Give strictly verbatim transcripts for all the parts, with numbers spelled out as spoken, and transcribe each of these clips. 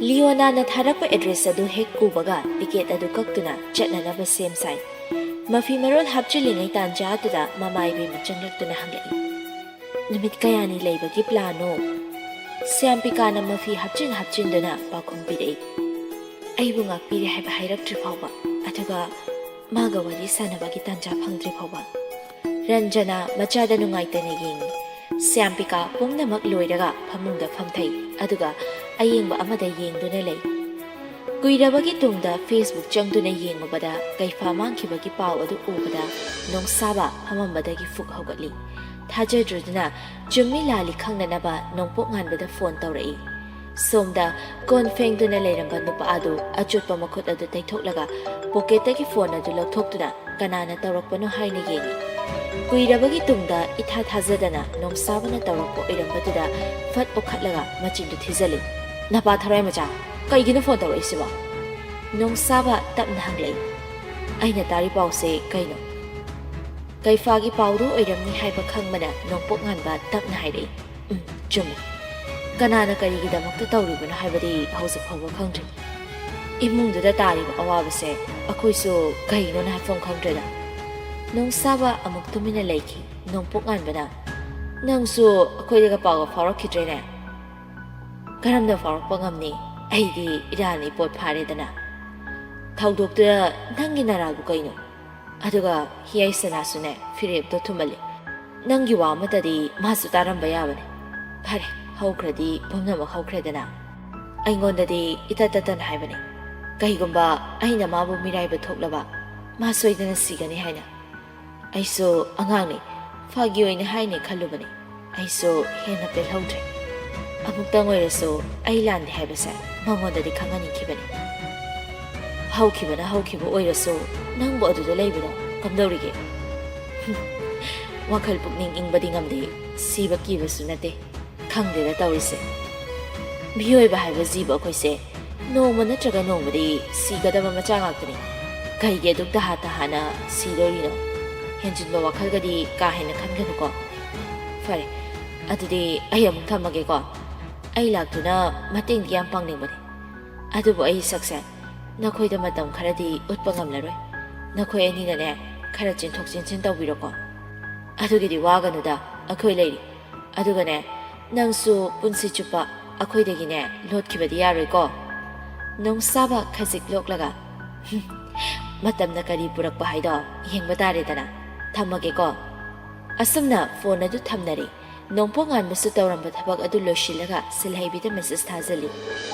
ꯂꯤꯑꯣꯅꯥꯅ ꯊꯥꯔꯛꯄ ꯑꯦꯗ꯭ꯔꯦꯁ ꯑꯗꯨ ꯍꯦꯛ ꯎꯕꯒ ꯇꯤꯀꯦꯠ ꯑꯗꯨ ꯀꯛꯇꯨꯅ ꯆꯠꯅꯅꯕ ꯁꯦꯝ ꯁꯥꯏ꯫ ꯃꯐꯤ ꯃꯔꯣꯜ ꯍꯥꯞꯆꯤꯜꯂꯤꯉꯩ ꯇꯥꯟꯖꯥ ꯑꯗꯨꯗ ꯃꯃꯥ ꯏꯕꯦꯝꯃ ꯆꯪꯂꯛꯇꯨꯅ ꯍꯪꯂꯛꯏ, "ꯅꯨꯃꯤꯠ ꯀꯌꯥꯅꯤ ꯂꯩꯕꯒꯤ ꯄ꯭ꯂꯥꯟꯅꯣ?" ꯁ꯭ꯌꯥꯝꯄꯤꯀꯥꯅ ꯃꯐꯤ ꯍꯥꯞꯆꯤꯟ ꯍꯥꯞꯆꯤꯟꯗꯨꯅ ꯄꯥꯎꯈꯨꯝ ꯄꯤꯔꯛꯏ, "ꯑꯩꯕꯨ ꯉꯥꯛꯄꯤꯔꯦ ꯍꯥꯏꯕ ꯍꯥꯏꯔꯛꯇ꯭ꯔꯤ ꯐꯥꯎꯕ, ꯑꯗꯨꯒ ꯃꯥꯒ ꯋꯥꯔꯤ ꯁꯥꯟꯅꯕꯒꯤ ꯇꯥꯟꯖꯥ ꯐꯪꯗ꯭ꯔꯤ ꯐꯥꯎꯕ꯫" ꯔꯟꯖꯅꯥ ꯃꯆꯥꯗ ꯅꯨꯡꯉꯥꯏꯇꯅ ꯌꯦꯡꯏ꯫ ꯁ꯭ꯌꯥꯝꯄꯤꯀꯥ ꯄꯨꯝꯅꯃꯛ ꯂꯣꯏꯔꯒ ꯐꯃꯨꯡꯗ ꯐꯝꯊꯩ, ꯑꯗꯨꯒ ꯑꯌꯦꯡꯕ ꯑꯃꯗ ꯌꯦꯡꯗꯨꯅ ꯂꯩ꯫ ꯀꯨꯏꯔꯕꯒꯤ ꯇꯨꯡꯗ Facebook ꯆꯪꯗꯨꯅ ꯌꯦꯡꯉꯨꯕꯗ ꯀꯩꯐꯥ ꯃꯥꯡꯈꯤꯕꯒꯤ ꯄꯥꯎ ꯑꯗꯨ ꯎꯕꯗ ꯅꯣꯡꯁꯥꯕ ꯐꯝꯃꯝꯕꯗꯒꯤ ꯐꯨꯛ ꯍꯧꯒꯠꯂꯤ꯫ ꯊꯥꯖꯗ꯭ꯔꯗꯨꯅ ꯆꯨꯝꯃꯤ ꯂꯥꯜꯂꯤ ꯈꯪꯅꯅꯕ ꯅꯣꯡꯄꯣꯛ ꯉꯥꯟꯕꯗ ꯐꯣꯟ ꯇꯧꯔꯛꯏ꯫ ꯁꯣꯝꯗ ꯀꯣꯟ ꯐꯦꯡꯗꯨꯅ ꯂꯩꯔꯝꯕ ꯅꯨꯄꯥ ꯑꯗꯨ ꯑꯆꯣꯠꯄ ꯃꯈꯨꯠ ꯑꯗꯨ ꯇꯩꯊꯣꯛꯂꯒ ꯄꯣꯀꯦꯠꯇꯒꯤ ꯐꯣꯟ ꯑꯗꯨ ꯂꯧꯊꯣꯛꯇꯨꯅ ꯀꯅꯥꯅ ꯇꯧꯔꯛꯄꯅꯣ ꯍꯥꯏꯅ ꯌꯦꯡꯏ꯫ ꯀꯨꯏꯔꯕꯒꯤ ꯇꯨꯡꯗ ꯏꯊꯥ ꯊꯥꯖꯗꯅ ꯅꯣꯡꯁꯥꯕꯅ ꯇꯧꯔꯛꯄ ꯑꯣꯏꯔꯝꯕꯗꯨꯗ ꯐꯠ ꯑꯣꯈꯠꯂꯒ ꯃꯆꯤꯟꯗꯨ ꯊꯤꯖꯤꯜꯂꯤ꯫ "ꯅꯄꯥ ꯊꯔꯥꯏ ꯃꯆꯥ, ꯀꯩꯒꯤꯅꯣ ꯐꯣꯟ ꯇꯧꯔꯛꯏꯁꯤꯕꯣ?" ꯅꯣꯡꯁꯥꯕ ꯇꯞꯅ ꯍꯪꯂꯛꯏ꯫ "ꯑꯩꯅ ꯇꯥꯔꯤ ꯄꯥꯎꯁꯦ ꯀꯩꯅꯣ?" ꯀꯩꯐꯥꯒꯤ ꯄꯥꯎꯗꯨ ꯑꯣꯏꯔꯝꯅꯤ ꯍꯥꯏꯕ ꯈꯪꯕꯅ ꯅꯣꯡꯄꯣꯛ ꯉꯥꯟꯕ ꯇꯞꯅ ꯍꯥꯏꯔꯛꯏ꯫ "ꯎꯝ, ꯆꯨꯝꯃꯤ꯫ ꯀꯅꯥꯅ ꯀꯔꯤꯒꯤꯗꯃꯛꯇ ꯇꯧꯔꯤꯕꯅꯣ ꯍꯥꯏꯕꯗꯤ ꯍꯧꯖꯤꯛ ꯐꯥꯎꯕ ꯈꯪꯗ꯭ꯔꯤ꯫ ꯏꯃꯨꯡꯗꯨꯗ ꯇꯥꯔꯤꯕ ꯑꯋꯥꯕꯁꯦ ꯑꯩꯈꯣꯏꯁꯨ ꯀꯩꯅꯣꯅ ꯍꯥꯏꯐꯝ ꯈꯪꯗ꯭ꯔꯦꯗ꯫" ꯅꯣꯡꯁꯥꯕ ꯑꯃꯨꯛ ꯇꯨꯃꯤꯟꯅ ꯂꯩꯈꯤ꯫ ꯅꯣꯡꯄꯣꯛ ꯉꯥꯟꯕꯅ, "ꯅꯪꯁꯨ ꯑꯩꯈꯣꯏꯗꯒ ꯄꯥꯎꯒ ꯐꯥꯎꯔꯛꯈꯤꯗ꯭ꯔꯦꯅꯦ?" "ꯀꯔꯝꯅ ꯐꯥꯎꯔꯛꯄ ꯉꯝꯅꯤ? ꯑꯩꯗꯤ ꯏꯔꯥꯜꯅꯤ ꯄꯣꯠ ꯐꯥꯔꯦꯗꯅ꯫ ꯊꯧꯗꯣꯛꯇꯨꯗ ꯅꯪꯒꯤ ꯅꯔꯥꯜꯕꯨ ꯀꯩꯅꯣ? ꯑꯗꯨꯒ ꯍꯤꯌꯥꯏ ꯁꯅꯥꯁꯨꯅꯦ ꯐꯤꯔꯦꯞꯇꯣ ꯊꯨꯝꯍꯜꯂꯤ꯫ ꯅꯪꯒꯤ ꯋꯥ ꯑꯃꯠꯇꯗꯤ ꯃꯥꯁꯨ ꯇꯥꯔꯝꯕ ꯌꯥꯕꯅꯤ꯫ ꯐꯔꯦ, ꯍꯧꯈ꯭ꯔꯗꯤ ꯄꯨꯝꯅꯃꯛ ꯍꯧꯈ꯭ꯔꯦꯗꯅ꯫ ꯑꯩꯉꯣꯟꯗꯗꯤ ꯏꯇꯠ ꯇꯠꯇꯅ ꯍꯥꯏꯕꯅꯤ꯫ ꯀꯩꯒꯨꯝꯕ ꯑꯩꯅ ꯃꯥꯕꯨ ꯃꯤꯔꯥꯏꯕ ꯊꯣꯛꯂꯕ, ꯃꯥ ꯁꯣꯏꯗꯅ ꯁꯤꯒꯅꯤ ꯍꯥꯏꯅ꯫ ꯑꯩꯁꯨ ꯑꯉꯥꯡꯅꯤ, ꯐꯥꯒꯤ ꯑꯣꯏꯅ ꯍꯥꯏꯅꯤ ꯈꯜꯂꯨꯕꯅꯤ꯫ ꯑꯩꯁꯨ ꯍꯦꯟꯅ ꯄꯦꯜꯍꯧꯗ꯭ꯔꯦ꯫ ꯑꯃꯨꯛꯇꯪ ꯑꯣꯏꯔꯁꯨ ꯑꯩ ꯂꯥꯟꯗꯦ ꯍꯥꯏꯕꯁꯦ ꯃꯉꯣꯟꯗꯗꯤ ꯈꯪꯍꯟꯅꯤꯡꯈꯤꯕꯅꯤ꯫" "ꯍꯧꯈꯤꯕꯅ ꯍꯧꯈꯤꯕ ꯑꯣꯏꯔꯁꯨ ꯅꯪꯕꯨ ꯑꯗꯨꯗ ꯂꯩꯕꯗꯣ ꯀꯝꯗꯧꯔꯤꯒꯦ?" "ꯍꯨꯝ, ꯋꯥꯈꯜ ꯄꯨꯛꯅꯤꯡ ꯏꯪꯕꯗꯤ ꯉꯝꯗꯦ꯫ ꯁꯤꯕ ꯀꯤꯕꯁꯨ ꯅꯠꯇꯦ꯫ ꯈꯪꯗꯦꯗ ꯇꯧꯔꯤꯁꯦ꯫ ꯃꯤꯑꯣꯏꯕ ꯍꯥꯏꯕ ꯖꯤꯕ ꯑꯩꯈꯣꯏꯁꯦ ꯅꯣꯡꯃ ꯅꯠꯇ꯭ꯔꯒ ꯅꯣꯡꯃꯗꯤ ꯁꯤꯒꯗꯕ ꯃꯆꯥꯛ ꯉꯥꯛꯇꯅꯤ꯫ ꯀꯩꯒꯤ ꯑꯗꯨꯛ ꯇꯍꯥ ꯇꯍꯥꯅ ꯁꯤꯗꯣꯔꯤꯅꯣ? ꯍꯦꯟꯖꯤꯟꯕ ꯋꯥꯈꯜꯒꯗꯤ ꯀꯥ ꯍꯦꯟꯅ ꯈꯟꯒꯅꯨꯀꯣ꯫ ꯐꯔꯦ, ꯑꯗꯨꯗꯤ ꯑꯩ ꯑꯃꯨꯛ ꯊꯝꯃꯒꯦꯀꯣ꯫ ꯑꯩ ꯂꯥꯛꯇꯨꯅ ꯃꯇꯦꯡꯗꯤ ꯌꯥꯝ ꯄꯥꯡꯅꯤꯡꯕꯅꯤ꯫ ꯑꯗꯨꯕꯨ ꯑꯩ ꯁꯛꯁꯦ ꯅꯈꯣꯏꯗ ꯃꯇꯝ ꯈꯔꯗꯤ ꯎꯠꯄ ꯉꯝꯂꯔꯣꯏ꯫ ꯅꯈꯣꯏ ꯑꯅꯤꯅꯅꯦ, ꯈꯔ ꯆꯦꯟꯊꯣꯛ ꯆꯦꯟꯁꯤꯟ ꯇꯧꯕꯤꯔꯣꯀꯣ꯫ ꯑꯗꯨꯒꯤꯗꯤ ꯋꯥꯒꯅꯨꯗ, ꯑꯩꯈꯣꯏ ꯂꯩꯔꯤ꯫ ꯑꯗꯨꯒꯅꯦ, ꯅꯪꯁꯨ ꯄꯨꯟꯁꯤ ꯆꯨꯞꯄ ꯑꯩꯈꯣꯏꯗꯒꯤꯅꯦ ꯂꯣꯠꯈꯤꯕꯗꯤ ꯌꯥꯔꯣꯏꯀꯣ꯫ ꯅꯣꯡꯁꯥꯕ ꯈꯖꯤꯛ ꯂꯣꯛꯂꯒ, "ꯃꯇꯝꯅ ꯀꯔꯤ ꯄꯨꯔꯛꯄ ꯍꯥꯏꯗꯣ ꯌꯦꯡꯕ ꯇꯥꯔꯦꯗꯅ꯫ ꯊꯝꯃꯒꯦꯀꯣ꯫" ꯑꯁꯨꯝꯅ ꯐꯣꯟ ꯑꯗꯨ ꯊꯝꯅꯔꯦ꯫ ꯅꯣꯡꯄꯣꯛ ꯉꯥꯟꯕꯁꯨ ꯇꯧꯔꯝꯕ ꯊꯕꯛ ꯑꯗꯨ ꯂꯣꯏꯁꯤꯜꯂꯒ ꯁꯤꯜꯍꯩꯕꯤꯗ ꯃꯦꯁꯦꯖ ꯊꯥꯖꯤꯜꯂꯤ꯫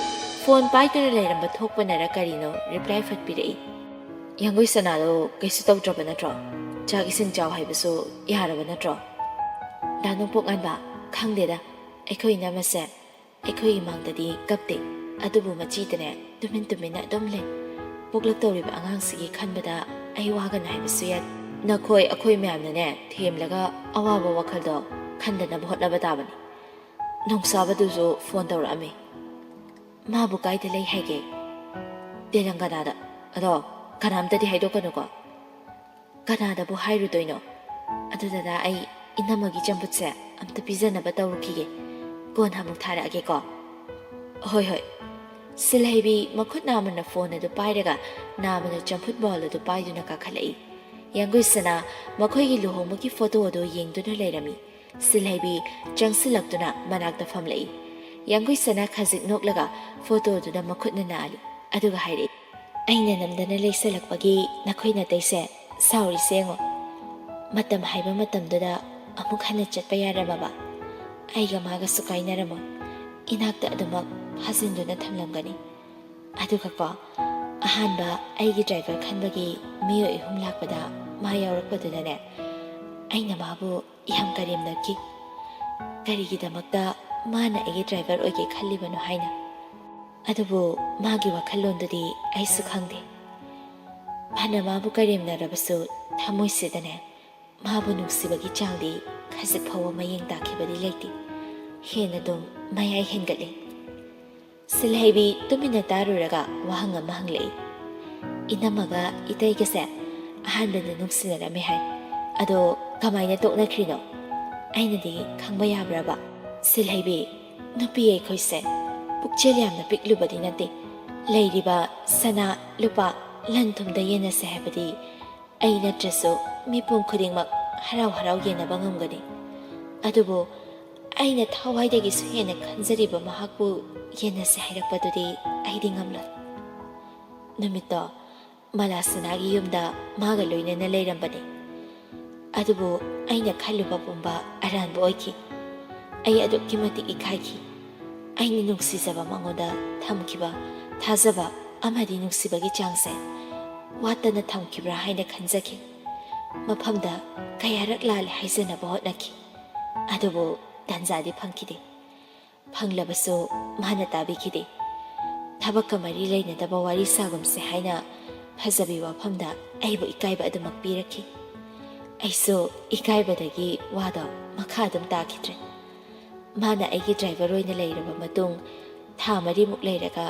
ꯐꯣꯟ ꯄꯥꯏꯗꯨꯅ ꯂꯩꯔꯝꯕ ꯊꯣꯛꯄꯅꯔ ꯀꯔꯤꯅꯣ ꯔꯤꯄ꯭ꯂꯥꯏ ꯐꯠ ꯄꯤꯔꯛꯏ꯫ "ꯌꯥꯡꯒꯣꯏ ꯁꯅꯥꯗꯣ ꯀꯩꯁꯨ ꯇꯧꯗ꯭ꯔꯕ ꯅꯠꯇ꯭ꯔꯣ? ꯆꯥꯛ ꯏꯁꯤꯡ ꯆꯥꯎ ꯍꯥꯏꯕꯁꯨ ꯌꯥꯔꯕ ꯅꯠꯇ꯭ꯔꯣ?" "ꯗꯥ ꯅꯣꯡꯄꯣꯛ ꯉꯥꯟꯕ, ꯈꯪꯗꯦꯗ, ꯑꯩꯈꯣꯏ ꯏꯅꯝꯃꯁꯦ ꯑꯩꯈꯣꯏ ꯏꯃꯥꯡꯗꯗꯤ ꯀꯞꯇꯦ, ꯑꯗꯨꯕꯨ ꯃꯆꯤꯗꯅꯦ ꯇꯨꯃꯤꯟ ꯇꯨꯃꯤꯟꯅ ꯑꯗꯨꯝ ꯂꯩ꯫ ꯄꯣꯛꯂꯛꯇꯧꯔꯤꯕ ꯑꯉꯥꯡꯁꯤꯒꯤ ꯈꯟꯕꯗ ꯑꯩ ꯋꯥꯒꯅꯤ ꯍꯥꯏꯕꯁꯨ ꯌꯥꯏ꯫ ꯅꯈꯣꯏ ꯑꯩꯈꯣꯏ ꯃꯌꯥꯝꯅꯅꯦ ꯊꯦꯝꯂꯒ ꯑꯋꯥꯕ ꯋꯥꯈꯜꯗꯣ ꯈꯟꯗꯅꯕ ꯍꯣꯠꯅꯕ ꯇꯥꯕꯅꯤ꯫" ꯅꯣꯡꯁꯥꯕꯗꯨꯁꯨ ꯐꯣꯟ ꯇꯧꯔꯛꯑꯝꯃꯤ꯫ "ꯃꯥꯕꯨ ꯀꯥꯏꯗ ꯂꯩ ꯍꯥꯏꯒꯦ?" "ꯇꯦꯂꯪꯒꯅꯥꯗ꯫ ꯑꯗꯣ ꯀꯅꯥꯝꯇꯗꯤ ꯍꯥꯏꯗꯣꯛꯀꯅꯨꯀꯣ꯫" "ꯀꯅꯥꯗꯕꯨ ꯍꯥꯏꯔꯨꯗꯣꯏꯅꯣ? ꯑꯗꯨ ꯗꯗꯥ, ꯑꯩ ꯏꯅꯝꯃꯒꯤ ꯆꯝꯐꯨꯠꯁꯦ ꯑꯝꯇ ꯄꯤꯖꯅꯕ ꯇꯧꯔꯨꯈꯤꯒꯦ꯫ ꯀꯣꯟꯅ ꯑꯃꯨꯛ ꯊꯥꯔꯛꯑꯒꯦꯀꯣ꯫" "ꯍꯣꯏ, ꯍꯣꯏ꯫" ꯁꯤꯜꯍꯩꯕꯤ ꯃꯈꯨꯠ ꯅꯥꯝꯃꯅ ꯐꯣꯟ ꯑꯗꯨ ꯄꯥꯏꯔꯒ ꯅꯥꯝꯃꯅ ꯆꯝꯐꯨꯠ ꯕꯥꯎꯜ ꯑꯗꯨ ꯄꯥꯏꯗꯨꯅ ꯀꯥꯈꯠꯂꯛꯏ꯫ ꯌꯥꯡꯒꯣꯏꯁꯅꯥ ꯃꯈꯣꯏꯒꯤ ꯂꯨꯍꯣꯡꯕꯒꯤ ꯐꯣꯇꯣ ꯑꯗꯨ ꯌꯦꯡꯗꯨꯅ ꯂꯩꯔꯝꯃꯤ꯫ ꯁꯤꯜꯍꯩꯕꯤ ꯆꯪꯁꯤꯜꯂꯛꯇꯨꯅ ꯃꯅꯥꯛꯇ ꯐꯝꯂꯛꯏ꯫ ꯌꯥꯡꯒꯣꯏꯁꯅꯥ ꯈꯖꯤꯛ ꯅꯣꯛꯂꯒ ꯐꯣꯇꯣꯗꯨꯗ ꯃꯈꯨꯠꯅ ꯅꯥꯜꯂꯤ꯫ ꯑꯗꯨꯒ ꯍꯥꯏꯔꯛꯏ, "ꯑꯩꯅ ꯅꯝꯗꯅ ꯂꯩꯁꯜꯂꯛꯄꯒꯤ ꯅꯈꯣꯏ ꯅꯥꯇꯩꯁꯦ ꯁꯥꯎꯔꯤꯁꯦ ꯌꯦꯡꯉꯣ꯫ ꯃꯇꯝ ꯍꯥꯏꯕ ꯃꯇꯝꯗꯨꯗ ꯑꯃꯨꯛ ꯍꯟꯅ ꯆꯠꯄ ꯌꯥꯔꯝꯃꯕ ꯑꯩꯒ ꯃꯥꯒꯁꯨ ꯀꯥꯏꯅꯔꯝꯃꯣꯏ꯫ ꯏꯅꯥꯛꯇ ꯑꯗꯨꯃꯛ ꯐꯥꯖꯤꯟꯗꯨꯅ ꯊꯝꯂꯝꯒꯅꯤ꯫ ꯑꯗꯨꯒꯀꯣ, ꯑꯍꯥꯟꯕ ꯑꯩꯒꯤ ꯗ꯭ꯔꯥꯏꯚꯔ ꯈꯟꯕꯒꯤ ꯃꯤꯑꯣꯏ ꯑꯍꯨꯝ ꯂꯥꯛꯄꯗ ꯃꯥ ꯌꯥꯎꯔꯛꯄꯗꯨꯗꯅꯦ, ꯑꯩꯅ ꯃꯥꯕꯨ ꯌꯥꯝ ꯀꯔꯦꯝꯅꯈꯤ꯫ ꯀꯔꯤꯒꯤꯗꯃꯛꯇ ꯃꯥꯅ ꯑꯩꯒꯤ ꯗ꯭ꯔꯥꯏꯚꯔ ꯑꯣꯏꯒꯦ ꯈꯜꯂꯤꯕꯅꯣ ꯍꯥꯏꯅ꯫ ꯑꯗꯨꯕꯨ ꯃꯥꯒꯤ ꯋꯥꯈꯜꯂꯣꯟꯗꯨꯗꯤ ꯑꯩꯁꯨ ꯈꯪꯗꯦ꯫ ꯐꯅ ꯃꯥꯕꯨ ꯀꯔꯦꯝꯅꯔꯕꯁꯨ ꯊꯃꯣꯏꯁꯤꯗꯅꯦ ꯃꯥꯕꯨ ꯅꯨꯡꯁꯤꯕꯒꯤ ꯆꯥꯡꯗꯤ ꯈꯖꯤꯛ ꯐꯥꯎꯕ ꯃꯌꯦꯡ ꯇꯥꯈꯤꯕꯗꯤ ꯂꯩꯇꯦ꯫ ꯍꯦꯟꯅ ꯑꯗꯨꯝ ꯃꯌꯥꯏ ꯍꯦꯟꯒꯠꯂꯦ꯫" ꯁꯤꯜꯍꯩꯕꯤ ꯇꯨꯃꯤꯟꯅ ꯇꯥꯔꯨꯔꯒ ꯋꯥꯍꯪ ꯑꯃ ꯍꯪꯂꯛꯏ꯫ "ꯏꯅꯝꯃꯒ ꯏꯇꯩꯒꯁꯦ ꯑꯍꯥꯟꯕꯗ ꯅꯨꯡꯁꯤꯅꯔꯝꯃꯦ ꯍꯥꯏ꯫ ꯑꯗꯣ ꯀꯃꯥꯏꯅ ꯇꯣꯛꯅꯈ꯭ꯔꯤꯅꯣ? ꯑꯩꯅꯗꯤ ꯈꯪꯕ ꯌꯥꯕ꯭ꯔꯕ?" ꯁꯤꯜꯍꯩꯕꯤ, "ꯅꯨꯄꯤ ꯑꯩꯈꯣꯏꯁꯦ ꯄꯨꯛꯆꯦꯜ ꯌꯥꯝꯅ ꯄꯤꯛꯂꯨꯕꯗꯤ ꯅꯠꯇꯦ, ꯂꯩꯔꯤꯕ ꯁꯅꯥ ꯂꯨꯄꯥ ꯂꯟ ꯊꯨꯝꯗ ꯌꯦꯟꯅꯁꯦ ꯍꯥꯏꯕꯗꯤ ꯑꯩ ꯅꯠꯇ꯭ꯔꯁꯨ ꯃꯤꯄꯨꯝ ꯈꯨꯗꯤꯡꯃꯛ ꯍꯔꯥꯎ ꯍꯔꯥꯎ ꯌꯦꯟꯅꯕ ꯉꯝꯒꯅꯤ꯫ ꯑꯗꯨꯕꯨ ꯑꯩꯅ ꯊꯋꯥꯏꯗꯒꯤꯁꯨ ꯍꯦꯟꯅ ꯈꯟꯖꯔꯤꯕ ꯃꯍꯥꯛꯄꯨ ꯌꯦꯟꯅꯁꯦ ꯍꯥꯏꯔꯛꯄꯗꯨꯗꯤ ꯑꯩꯗꯤ ꯉꯝꯂꯣꯏ꯫ ꯅꯨꯃꯤꯠꯇꯣ ꯃꯂꯥꯁꯅꯥꯒꯤ ꯌꯨꯝꯗ ꯃꯥꯒ ꯂꯣꯏꯅꯅ ꯂꯩꯔꯝꯕꯅꯤ꯫ ꯑꯗꯨꯕꯨ ꯑꯩꯅ ꯈꯜꯂꯨꯕ ꯄꯨꯝꯕ ꯑꯔꯥꯟꯕ ꯑꯣꯏꯈꯤ꯫ ꯑꯩ ꯑꯗꯨꯛꯀꯤ ꯃꯇꯤꯛ ꯏꯀꯥꯏꯈꯤ꯫ ꯑꯩꯅ ꯅꯨꯡꯁꯤꯖꯕ ꯃꯉꯣꯟꯗ ꯊꯝꯈꯤꯕ ꯊꯥꯖꯕ ꯑꯃꯗꯤ ꯅꯨꯡꯁꯤꯕꯒꯤ ꯆꯥꯡꯁꯦ ꯋꯥꯠꯇꯅ ꯊꯝꯈꯤꯕ꯭ꯔꯥ ꯍꯥꯏꯅ ꯈꯟꯖꯈꯤ꯫ ꯃꯐꯝꯗ ꯀꯌꯥꯔꯛ ꯂꯥꯜꯂꯦ ꯍꯥꯏꯖꯅꯕ ꯍꯣꯠꯅꯈꯤ꯫ ꯑꯗꯨꯕꯨ ꯇꯥꯟꯖꯥꯗꯤ ꯐꯪꯈꯤꯗꯦ꯫ ꯐꯪꯂꯕꯁꯨ ꯃꯥꯅ ꯇꯥꯕꯤꯈꯤꯗꯦ꯫ ꯊꯕꯛꯀ ꯃꯔꯤ ꯂꯩꯅꯗꯕ ꯋꯥꯔꯤ ꯁꯥꯒꯨꯝꯁꯦ ꯍꯥꯏꯅ ꯐꯖꯕꯤ ꯋꯥꯐꯝꯗ ꯑꯩꯕꯨ ꯏꯀꯥꯏꯕ ꯑꯗꯨꯃꯛ ꯄꯤꯔꯛꯈꯤ꯫ ꯑꯩꯁꯨ ꯏꯀꯥꯏꯕꯗꯒꯤ ꯋꯥꯗꯣ ꯃꯈꯥ ꯑꯗꯨꯝ ꯇꯥꯈꯤꯗ꯭ꯔꯦ꯫ ꯃꯥꯅ ꯑꯩꯒꯤ ꯗ꯭ꯔꯥꯏꯚꯔ ꯑꯣꯏꯅ ꯂꯩꯔꯕ ꯃꯇꯨꯡ ꯊꯥ ꯃꯔꯤꯃꯨꯛ ꯂꯩꯔꯒ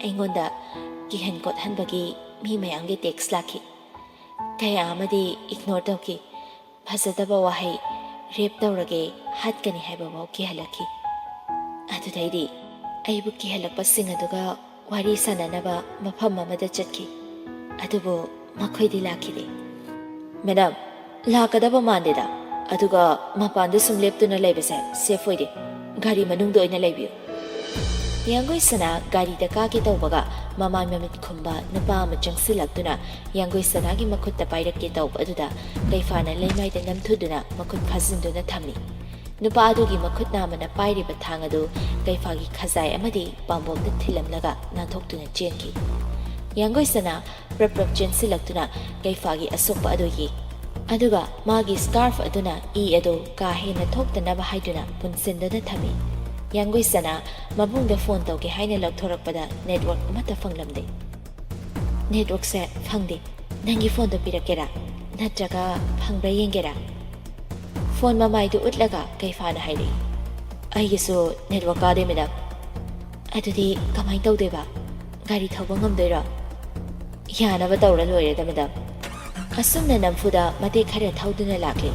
ꯑꯩꯉꯣꯟꯗ ꯀꯤꯍꯟ ꯈꯣꯠꯍꯟꯕꯒꯤ ꯃꯤ ꯃꯌꯥꯝꯒꯤ ꯇꯦꯛꯁ ꯂꯥꯛꯈꯤ꯫ ꯀꯌꯥ ꯑꯃꯗꯤ ꯏꯒꯅꯣꯔ ꯇꯧꯈꯤ꯫ ꯐꯖꯗꯕ ꯋꯥꯍꯩ, "ꯔꯦꯞ ꯇꯧꯔꯒꯦ, ꯍꯥꯠꯀꯅꯤ" ꯍꯥꯏꯕꯐꯥꯎ ꯀꯤꯍꯜꯂꯛꯈꯤ꯫ ꯑꯗꯨꯗꯩꯗꯤ ꯑꯩꯕꯨ ꯀꯤꯍꯜꯂꯛꯄꯁꯤꯡ ꯑꯗꯨꯒ ꯋꯥꯔꯤ ꯁꯥꯟꯅꯅꯕ ꯃꯐꯝ ꯑꯃꯗ ꯆꯠꯈꯤ꯫ ꯑꯗꯨꯕꯨ ꯃꯈꯣꯏꯗꯤ ꯂꯥꯛꯈꯤꯗꯦ꯫ "ꯃꯦꯗꯥꯝ, ꯂꯥꯛꯀꯗꯕ ꯃꯥꯟꯗꯦꯗ꯫ ꯑꯗꯨꯒ ꯃꯄꯥꯟꯗ ꯁꯨꯝ ꯂꯦꯞꯇꯨꯅ ꯂꯩꯕꯁꯦ ꯁꯦꯐ ꯑꯣꯏꯗꯦ꯫ ꯒꯥꯔꯤ ꯃꯅꯨꯡꯗ ꯑꯣꯏꯅ ꯂꯩꯕꯤꯌꯨ꯫" ꯌꯥꯡꯒꯣꯏ ꯁꯅꯥ ꯒꯥꯔꯤꯗ ꯀꯥꯒꯦ ꯇꯧꯕꯒ ꯃꯃꯥꯏ ꯃꯃꯤꯠ ꯈꯨꯝꯕ ꯅꯨꯄꯥ ꯑꯃ ꯆꯪꯁꯤꯜꯂꯛꯇꯨꯅ ꯌꯥꯡꯒꯣꯏ ꯁꯅꯥꯒꯤ ꯃꯈꯨꯠꯇ ꯄꯥꯏꯔꯛꯀꯦ ꯇꯧꯕ ꯑꯗꯨꯗ ꯀꯩꯐꯥꯅ ꯂꯩꯃꯥꯏꯗ ꯅꯝꯊꯨꯗꯨꯅ ꯃꯈꯨꯠ ꯐꯥꯖꯤꯟꯗꯨꯅ ꯊꯝꯃꯤ꯫ ꯅꯨꯄꯥ ꯑꯗꯨꯒꯤ ꯃꯈꯨꯠ ꯅꯥꯝꯃꯅ ꯄꯥꯏꯔꯤꯕ ꯊꯥꯡ ꯑꯗꯨ ꯀꯩꯐꯥꯒꯤ ꯈꯖꯥꯏ ꯑꯃꯗꯤ ꯄꯥꯝꯕꯣꯝꯗ ꯊꯤꯜꯂꯝꯂꯒ ꯅꯥꯟꯊꯣꯛꯇꯨꯅ ꯆꯦꯟꯈꯤ꯫ ꯌꯥꯡꯒꯣꯏ ꯁꯅꯥ ꯄ꯭ꯔꯞ ꯄ꯭ꯔꯞ ꯆꯦꯟꯁꯤꯜꯂꯛꯇꯨꯅ ꯀꯩꯐꯥꯒꯤ ꯑꯁꯣꯛꯄ ꯑꯗꯨ ꯌꯦꯡ꯫ ꯑꯗꯨꯒ ꯃꯥꯒꯤ ꯁ꯭ꯀꯥꯔꯐ ꯑꯗꯨꯅ ꯏ ꯑꯗꯨ ꯀꯥ ꯍꯦꯟꯅ ꯊꯣꯛꯇꯅꯕ ꯍꯥꯏꯗꯨꯅ ꯄꯨꯟꯁꯤꯟꯗꯨꯅ ꯊꯝꯃꯤ꯫ ꯌꯥꯡꯒꯣꯏ ꯁꯅꯥ ꯃꯕꯨꯡꯗ ꯐꯣꯟ ꯇꯧꯒꯦ ꯍꯥꯏꯅ ꯂꯧꯊꯣꯔꯛꯄꯗ ꯅꯦꯠꯋꯥꯔꯛ ꯑꯃꯠꯇ ꯐꯪꯂꯝꯗꯦ꯫ "ꯅꯦꯠꯋꯥꯔꯛꯁꯦ ꯐꯪꯗꯦ꯫ ꯅꯪꯒꯤ ꯐꯣꯟꯗꯣ ꯄꯤꯔꯛꯀꯦꯔꯥ? ꯅꯠꯇ꯭ꯔꯒ ꯐꯪꯕ꯭ꯔꯥ ꯌꯦꯡꯒꯦꯔꯥ?" ꯐꯣꯟ ꯃꯃꯥꯏꯗꯨ ꯎꯠꯂꯒ ꯀꯩꯐꯥꯅ ꯍꯥꯏꯔꯛꯏ꯫ "ꯑꯩꯒꯤꯁꯨ ꯅꯦꯠꯋꯥꯔꯛ ꯀꯥꯗꯦ, ꯃꯦꯗꯥꯝ꯫" "ꯑꯗꯨꯗꯤ ꯀꯃꯥꯏꯅ ꯇꯧꯗꯣꯏꯕ? ꯒꯥꯔꯤ ꯊꯧꯕ ꯉꯝꯗꯣꯏꯔꯣ?" "ꯌꯥꯅꯕ ꯇꯧꯔ ꯂꯣꯏꯔꯦꯗ, ꯃꯦꯗꯥꯝ꯫" ꯑꯁꯨꯝꯅ ꯅꯝꯐꯨꯗ ꯃꯇꯦꯛ ꯈꯔ ꯊꯧꯗꯨꯅ ꯂꯥꯛꯂꯦ꯫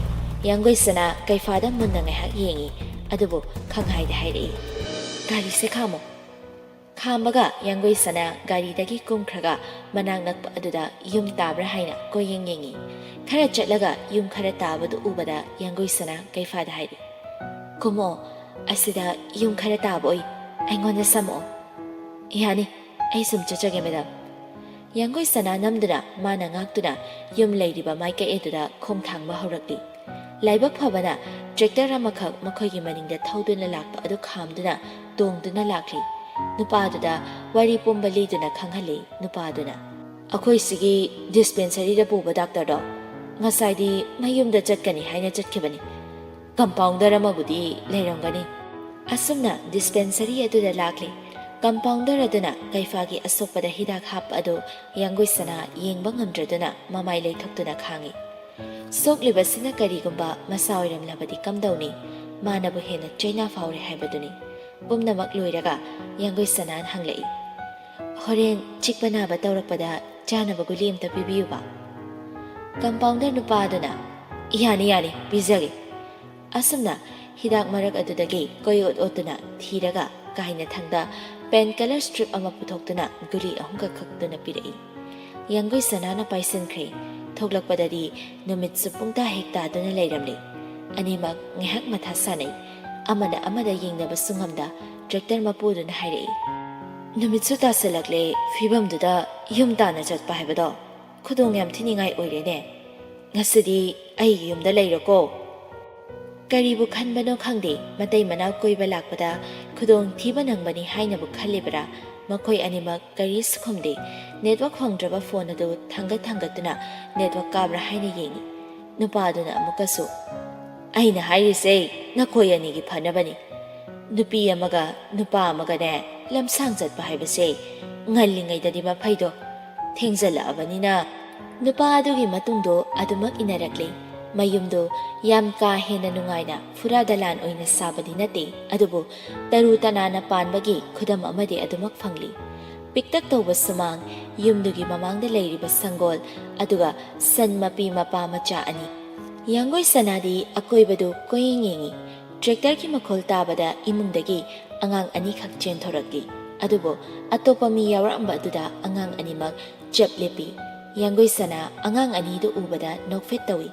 ꯌꯥꯡꯒꯣꯏ ꯁꯅꯥ ꯀꯩꯐꯥꯗ ꯃꯨꯟꯅ ꯉꯥꯏꯍꯥꯛ ꯌꯦꯡꯉꯤ, ꯑꯗꯨꯕꯨ ꯈꯪꯍꯥꯏꯗ ꯍꯥꯏꯔꯛꯏ, "ꯒꯥꯔꯤꯁꯦ ꯈꯥꯝꯃꯣ꯫" ꯈꯥꯝꯕꯒ ꯌꯥꯡꯒꯣꯏ ꯁꯅꯥ ꯒꯥꯔꯤꯗꯒꯤ ꯀꯨꯝꯈ꯭ꯔꯒ ꯃꯅꯥꯛ ꯅꯛꯄ ꯑꯗꯨꯗ ꯌꯨꯝ ꯇꯥꯕ꯭ꯔꯥ ꯍꯥꯏꯅ ꯀꯣꯏꯌꯦꯡ ꯌꯦꯡꯉꯤ꯫ ꯈꯔ ꯆꯠꯂꯒ ꯌꯨꯝ ꯈꯔ ꯇꯥꯕꯗꯨ ꯎꯕꯗ ꯌꯥꯡꯒꯣꯏ ꯁꯅꯥ ꯀꯩꯐꯥꯗ ꯍꯥꯏꯔꯤ, "ꯀꯨꯝꯃꯣ, ꯑꯁꯤꯗ ꯌꯨꯝ ꯈꯔ ꯇꯥꯕ ꯑꯣꯏ, ꯑꯩꯉꯣꯟꯗ ꯁꯝꯃꯛꯑꯣ꯫" "ꯌꯥꯅꯤ, ꯑꯩ ꯁꯨꯝ ꯆꯠꯆꯒꯦ, ꯃꯦꯗꯥꯝ꯫" ꯌꯥꯡꯒꯣꯏ ꯁꯅꯥ ꯅꯝꯗꯨꯅ ꯃꯥꯅ ꯉꯥꯛꯇꯨꯅ ꯌꯨꯝ ꯂꯩꯔꯤꯕ ꯃꯥꯏꯀꯩ ꯑꯗꯨꯗ ꯈꯣꯡ ꯊꯥꯡꯕ ꯍꯧꯔꯛꯂꯤ꯫ ꯂꯥꯏꯕꯛ ꯐꯕꯅ ꯇ꯭ꯔꯦꯛꯇꯔ ꯑꯃꯈꯛ ꯃꯈꯣꯏꯒꯤ ꯃꯅꯤꯡꯗ ꯊꯧꯗꯨꯅ ꯂꯥꯛꯄ ꯑꯗꯨ ꯈꯥꯝꯗꯨꯅ ꯇꯣꯡꯗꯨꯅ ꯂꯥꯛꯂꯤ꯫ ꯅꯨꯄꯥꯗꯨꯗ ꯋꯥꯔꯤ ꯄꯨꯝꯕ ꯂꯤꯗꯨꯅ ꯈꯪꯍꯜꯂꯤ꯫ ꯅꯨꯄꯥꯗꯨꯅ, "ꯑꯩꯈꯣꯏ ꯁꯤꯒꯤ ꯗꯤꯁꯄꯦꯟꯁꯔꯤꯗ ꯄꯨꯕ ꯗꯥꯛꯇꯔꯗꯣ ꯉꯁꯥꯏꯗꯤ ꯃꯌꯨꯝꯗ ꯆꯠꯀꯅꯤ ꯍꯥꯏꯅ ꯆꯠꯈꯤꯕꯅꯤ꯫ ꯀꯝꯄꯥꯎꯟꯗꯔ ꯑꯃꯕꯨꯗꯤ ꯂꯩꯔꯝꯒꯅꯤ꯫" ꯑꯁꯨꯝꯅ ꯗꯤꯁꯄꯦꯟꯁꯔꯤ ꯑꯗꯨꯗ ꯂꯥꯛꯂꯤ꯫ ꯀꯝꯄꯥꯎꯟꯗꯔ ꯑꯗꯨꯅ ꯀꯩꯐꯥꯒꯤ ꯑꯁꯣꯛꯄꯗ ꯍꯤꯗꯥꯛ ꯍꯥꯞꯄ ꯑꯗꯨ ꯌꯥꯡꯒꯣꯏ ꯁꯅꯥ ꯌꯦꯡꯕ ꯉꯝꯗ꯭ꯔꯗꯨꯅ ꯃꯃꯥꯏ ꯂꯩꯊꯣꯛꯇꯨꯅ ꯈꯥꯡꯉꯤ꯫ ꯁꯣꯛꯂꯤꯕꯁꯤꯅ ꯀꯔꯤꯒꯨꯝꯕ ꯃꯁꯥ ꯑꯣꯏꯔꯝꯂꯕꯗꯤ ꯀꯝꯗꯧꯅꯤ? ꯃꯥꯅꯕꯨ ꯍꯦꯟꯅ ꯆꯩꯅꯥ ꯐꯥꯎꯔꯦ ꯍꯥꯏꯕꯗꯨꯅꯤ꯫ ꯄꯨꯝꯅꯃꯛ ꯂꯣꯏꯔꯒ ꯌꯥꯡꯒꯣꯏ ꯁꯅꯥꯅ ꯍꯪꯂꯛꯏ, "ꯍꯣꯔꯦꯟ ꯆꯤꯛꯄ ꯅꯥꯕ ꯇꯧꯔꯛꯄꯗ ꯆꯥꯅꯕ ꯒꯨꯂꯤ ꯑꯝꯇ ꯄꯤꯕꯤꯌꯨꯕ?" ꯀꯝꯄꯥꯎꯟꯗꯔ ꯅꯨꯄꯥ ꯑꯗꯨꯅ, "ꯌꯥꯅꯤ, ꯌꯥꯅꯤ, ꯄꯤꯖꯒꯦ꯫" ꯑꯁꯨꯝꯅ ꯍꯤꯗꯥꯛ ꯃꯔꯛ ꯑꯗꯨꯗꯒꯤ ꯀꯣꯏ ꯑꯣꯠ ꯑꯣꯠꯇꯨꯅ ꯊꯤꯔꯒ ꯀꯥꯏꯅꯊꯪꯗ ꯄꯦꯟ ꯀꯤꯂꯔ ꯁ꯭ꯇ꯭ꯔꯤꯞ ꯑꯃ ꯄꯨꯊꯣꯛꯇꯨꯅ ꯒꯨꯂꯤ ꯑꯍꯨꯝꯈꯛ ꯈꯛꯇꯨꯅ ꯄꯤꯔꯛꯏ꯫ ꯌꯥꯡꯒꯣꯏ ꯁꯅꯥꯅ ꯄꯥꯏꯁꯤꯟꯈ꯭ꯔꯦ꯫ ꯊꯣꯛꯂꯛꯄꯗꯗꯤ ꯅꯨꯃꯤꯠꯁꯨ ꯄꯨꯡꯇꯥ ꯍꯦꯛ ꯇꯥꯗꯨꯅ ꯂꯩꯔꯝꯂꯦ꯫ ꯑꯅꯤꯃꯛ ꯉꯥꯏꯍꯥꯛ ꯃꯊꯥ ꯁꯥꯅꯩ꯫ ꯑꯃꯅ ꯑꯃꯗ ꯌꯦꯡꯅꯕꯁꯨ ꯉꯝꯗ ꯇ꯭ꯔꯦꯛꯇꯔ ꯃꯄꯨꯗꯨꯅ ꯍꯥꯏꯔꯛꯏ, "ꯅꯨꯃꯤꯠꯁꯨ ꯇꯥꯁꯤꯜꯂꯛꯂꯦ, ꯐꯤꯕꯝꯗꯨꯗ ꯌꯨꯝ ꯇꯥꯟꯅ ꯆꯠꯄ ꯍꯥꯏꯕꯗꯣ ꯈꯨꯗꯣꯡ ꯌꯥꯝ ꯊꯤꯅꯤꯡꯉꯥꯏ ꯑꯣꯏꯔꯦꯅꯦ꯫ ꯉꯁꯤꯗꯤ ꯑꯩꯒꯤ ꯌꯨꯝꯗ ꯂꯩꯔꯣꯀꯣ꯫" ꯀꯔꯤꯕꯨ ꯈꯟꯕꯅꯣ ꯈꯪꯗꯦ, ꯃꯇꯩ ꯃꯅꯥꯎ ꯀꯣꯏꯕ ꯂꯥꯛꯄꯗ ꯈꯨꯗꯣꯡ ꯊꯤꯕ ꯅꯪꯕꯅꯤ ꯍꯥꯏꯅꯕꯨ ꯈꯜꯂꯤꯕꯔꯥ? ꯃꯈꯣꯏ ꯑꯅꯤꯃꯛ ꯀꯔꯤꯁꯨ ꯈꯨꯝꯗꯦ꯫ ꯅꯦꯠꯋꯥꯛ ꯐꯪꯗ꯭ꯔꯕ ꯐꯣꯟ ꯑꯗꯨ ꯊꯥꯡꯒꯠ ꯊꯥꯡꯒꯠꯇꯨꯅ ꯅꯦꯠꯋꯥꯛ ꯀꯥꯕ꯭ꯔꯥ ꯍꯥꯏꯅ ꯌꯦꯡꯏ꯫ ꯅꯨꯄꯥ ꯑꯗꯨꯅ ꯑꯃꯨꯛꯀꯁꯨ, "ꯑꯩꯅ ꯍꯥꯏꯔꯤꯁꯦ ꯅꯈꯣꯏ ꯑꯅꯤꯒꯤ ꯐꯅꯕꯅꯤ꯫ ꯅꯨꯄꯤ ꯑꯃꯒ ꯅꯨꯄꯥ ꯑꯃꯒꯅꯦ ꯂꯝꯁꯥꯡ ꯆꯠꯄ ꯍꯥꯏꯕꯁꯦ ꯉꯜꯂꯤꯉꯩꯗꯗꯤ ꯃꯐꯩꯗꯣ, ꯊꯦꯡꯖꯜꯂꯛꯑꯕꯅꯤꯅ꯫" ꯅꯨꯄꯥ ꯑꯗꯨꯒꯤ ꯃꯇꯨꯡꯗꯣ ꯑꯗꯨꯃꯛ ꯏꯟꯅꯔꯛꯂꯦ꯫ ꯃꯌꯨꯝꯗꯣ ꯌꯥꯝ ꯀꯥ ꯍꯦꯟꯅ ꯅꯨꯡꯉꯥꯏꯅ ꯐꯨꯔꯥ ꯗꯂꯥꯟ ꯑꯣꯏꯅ ꯁꯥꯕꯗꯤ ꯅꯠꯇꯦ, ꯑꯗꯨꯕꯨ ꯇꯔꯨ ꯇꯅꯥꯟꯅ ꯄꯥꯟꯕꯒꯤ ꯈꯨꯗꯝ ꯑꯃꯗꯤ ꯑꯗꯨꯃꯛ ꯐꯪꯂꯤ꯫ ꯄꯤꯛꯇꯛ ꯇꯧꯕ ꯁꯨꯃꯥꯡ, ꯌꯨꯝꯗꯨꯒꯤ ꯃꯃꯥꯡꯗ ꯂꯩꯔꯤꯕ ꯁꯪꯒꯣꯜ, ꯑꯗꯨꯒ ꯁꯟ ꯃꯄꯤ ꯃꯄꯥ ꯃꯆꯥ ꯑꯅꯤ꯫ ꯌꯥꯡꯒꯣꯏ ꯁꯅꯥꯗꯤ ꯑꯀꯣꯏꯕꯗꯨ ꯀꯣꯏꯌꯦꯡ ꯌꯦꯡꯏ꯫ ꯇ꯭ꯔꯦꯛꯇꯔꯒꯤ ꯃꯈꯣꯜ ꯇꯥꯕꯗ ꯏꯃꯨꯡꯗꯒꯤ ꯑꯉꯥꯡ ꯑꯅꯤꯈꯛ ꯆꯦꯟꯊꯣꯔꯛꯂꯤ꯫ ꯑꯗꯨꯕꯨ ꯑꯇꯣꯞꯄ ꯃꯤ ꯌꯥꯎꯔꯛꯑꯝꯕ ꯑꯗꯨꯗ ꯑꯉꯥꯡ ꯑꯅꯤꯃꯛ ꯆꯞ ꯂꯦꯞꯄꯤ꯫ ꯌꯥꯡꯒꯣꯏ ꯁꯅꯥ ꯑꯉꯥꯡ ꯑꯅꯤꯗꯨ ꯎꯕꯗ ꯅꯣꯛꯐꯦꯠ ꯇꯧꯏ꯫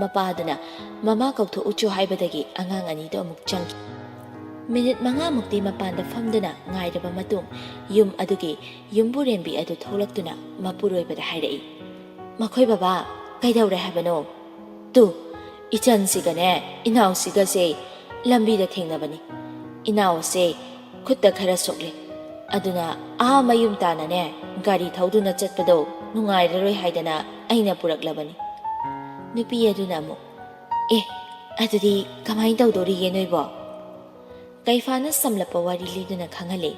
ꯃꯄꯥꯗꯨꯅ "ꯃꯃꯥ ꯀꯧꯊꯣꯛꯎꯆꯣ" ꯍꯥꯏꯕꯗꯒꯤ ꯑꯉꯥꯡ ꯑꯅꯤꯗꯨ ꯑꯃꯨꯛ ꯆꯪꯈꯤ꯫ ꯃꯤꯅꯤꯠ ꯃꯉꯥꯃꯨꯛꯇꯤ ꯃꯄꯥꯟꯗ ꯐꯝꯗꯨꯅ ꯉꯥꯏꯔꯕ ꯃꯇꯨꯡ, ꯌꯨꯝ ꯑꯗꯨꯒꯤ ꯌꯨꯝꯕꯨꯔꯦꯝꯕꯤ ꯑꯗꯨ ꯊꯣꯛꯂꯛꯇꯨꯅ ꯃꯄꯨꯔꯣꯏꯕꯗ ꯍꯥꯏꯔꯛꯏ, "ꯃꯈꯣꯏ ꯕꯕꯥ, ꯀꯩꯗꯧꯔꯦ ꯍꯥꯏꯕꯅꯣ? ꯇꯨ, ꯏꯆꯟꯁꯤꯒꯅꯦ ꯏꯅꯥꯎꯁꯤꯒꯁꯦ ꯂꯝꯕꯤꯗ ꯊꯦꯡꯅꯕꯅꯤ꯫ ꯏꯅꯥꯎꯁꯦ ꯈꯨꯠꯇ ꯈꯔ ꯁꯣꯛꯂꯦ꯫ ꯑꯗꯨꯅ ꯑꯥ ꯃꯌꯨꯝ ꯇꯥꯅꯅꯦ ꯒꯥꯔꯤ ꯊꯧꯗꯨꯅ ꯆꯠꯄꯗꯣ ꯅꯨꯡꯉꯥꯏꯔꯔꯣꯏ ꯍꯥꯏꯗꯅ ꯑꯩꯅ ꯄꯨꯔꯛꯂꯕꯅꯤ꯫" ꯅꯨꯄꯤ ꯑꯗꯨꯅ ꯑꯃꯨꯛ, "ꯑꯦ, ꯑꯗꯨꯗꯤ ꯀꯃꯥꯏꯅ ꯇꯧꯗꯣꯔꯤꯒꯦ ꯅꯣꯏꯕꯣ?" ꯀꯩꯐꯥꯅ ꯁꯝꯂꯞꯄ ꯋꯥꯔꯤ ꯂꯤꯗꯨꯅ ꯈꯪꯍꯜꯂꯤ꯫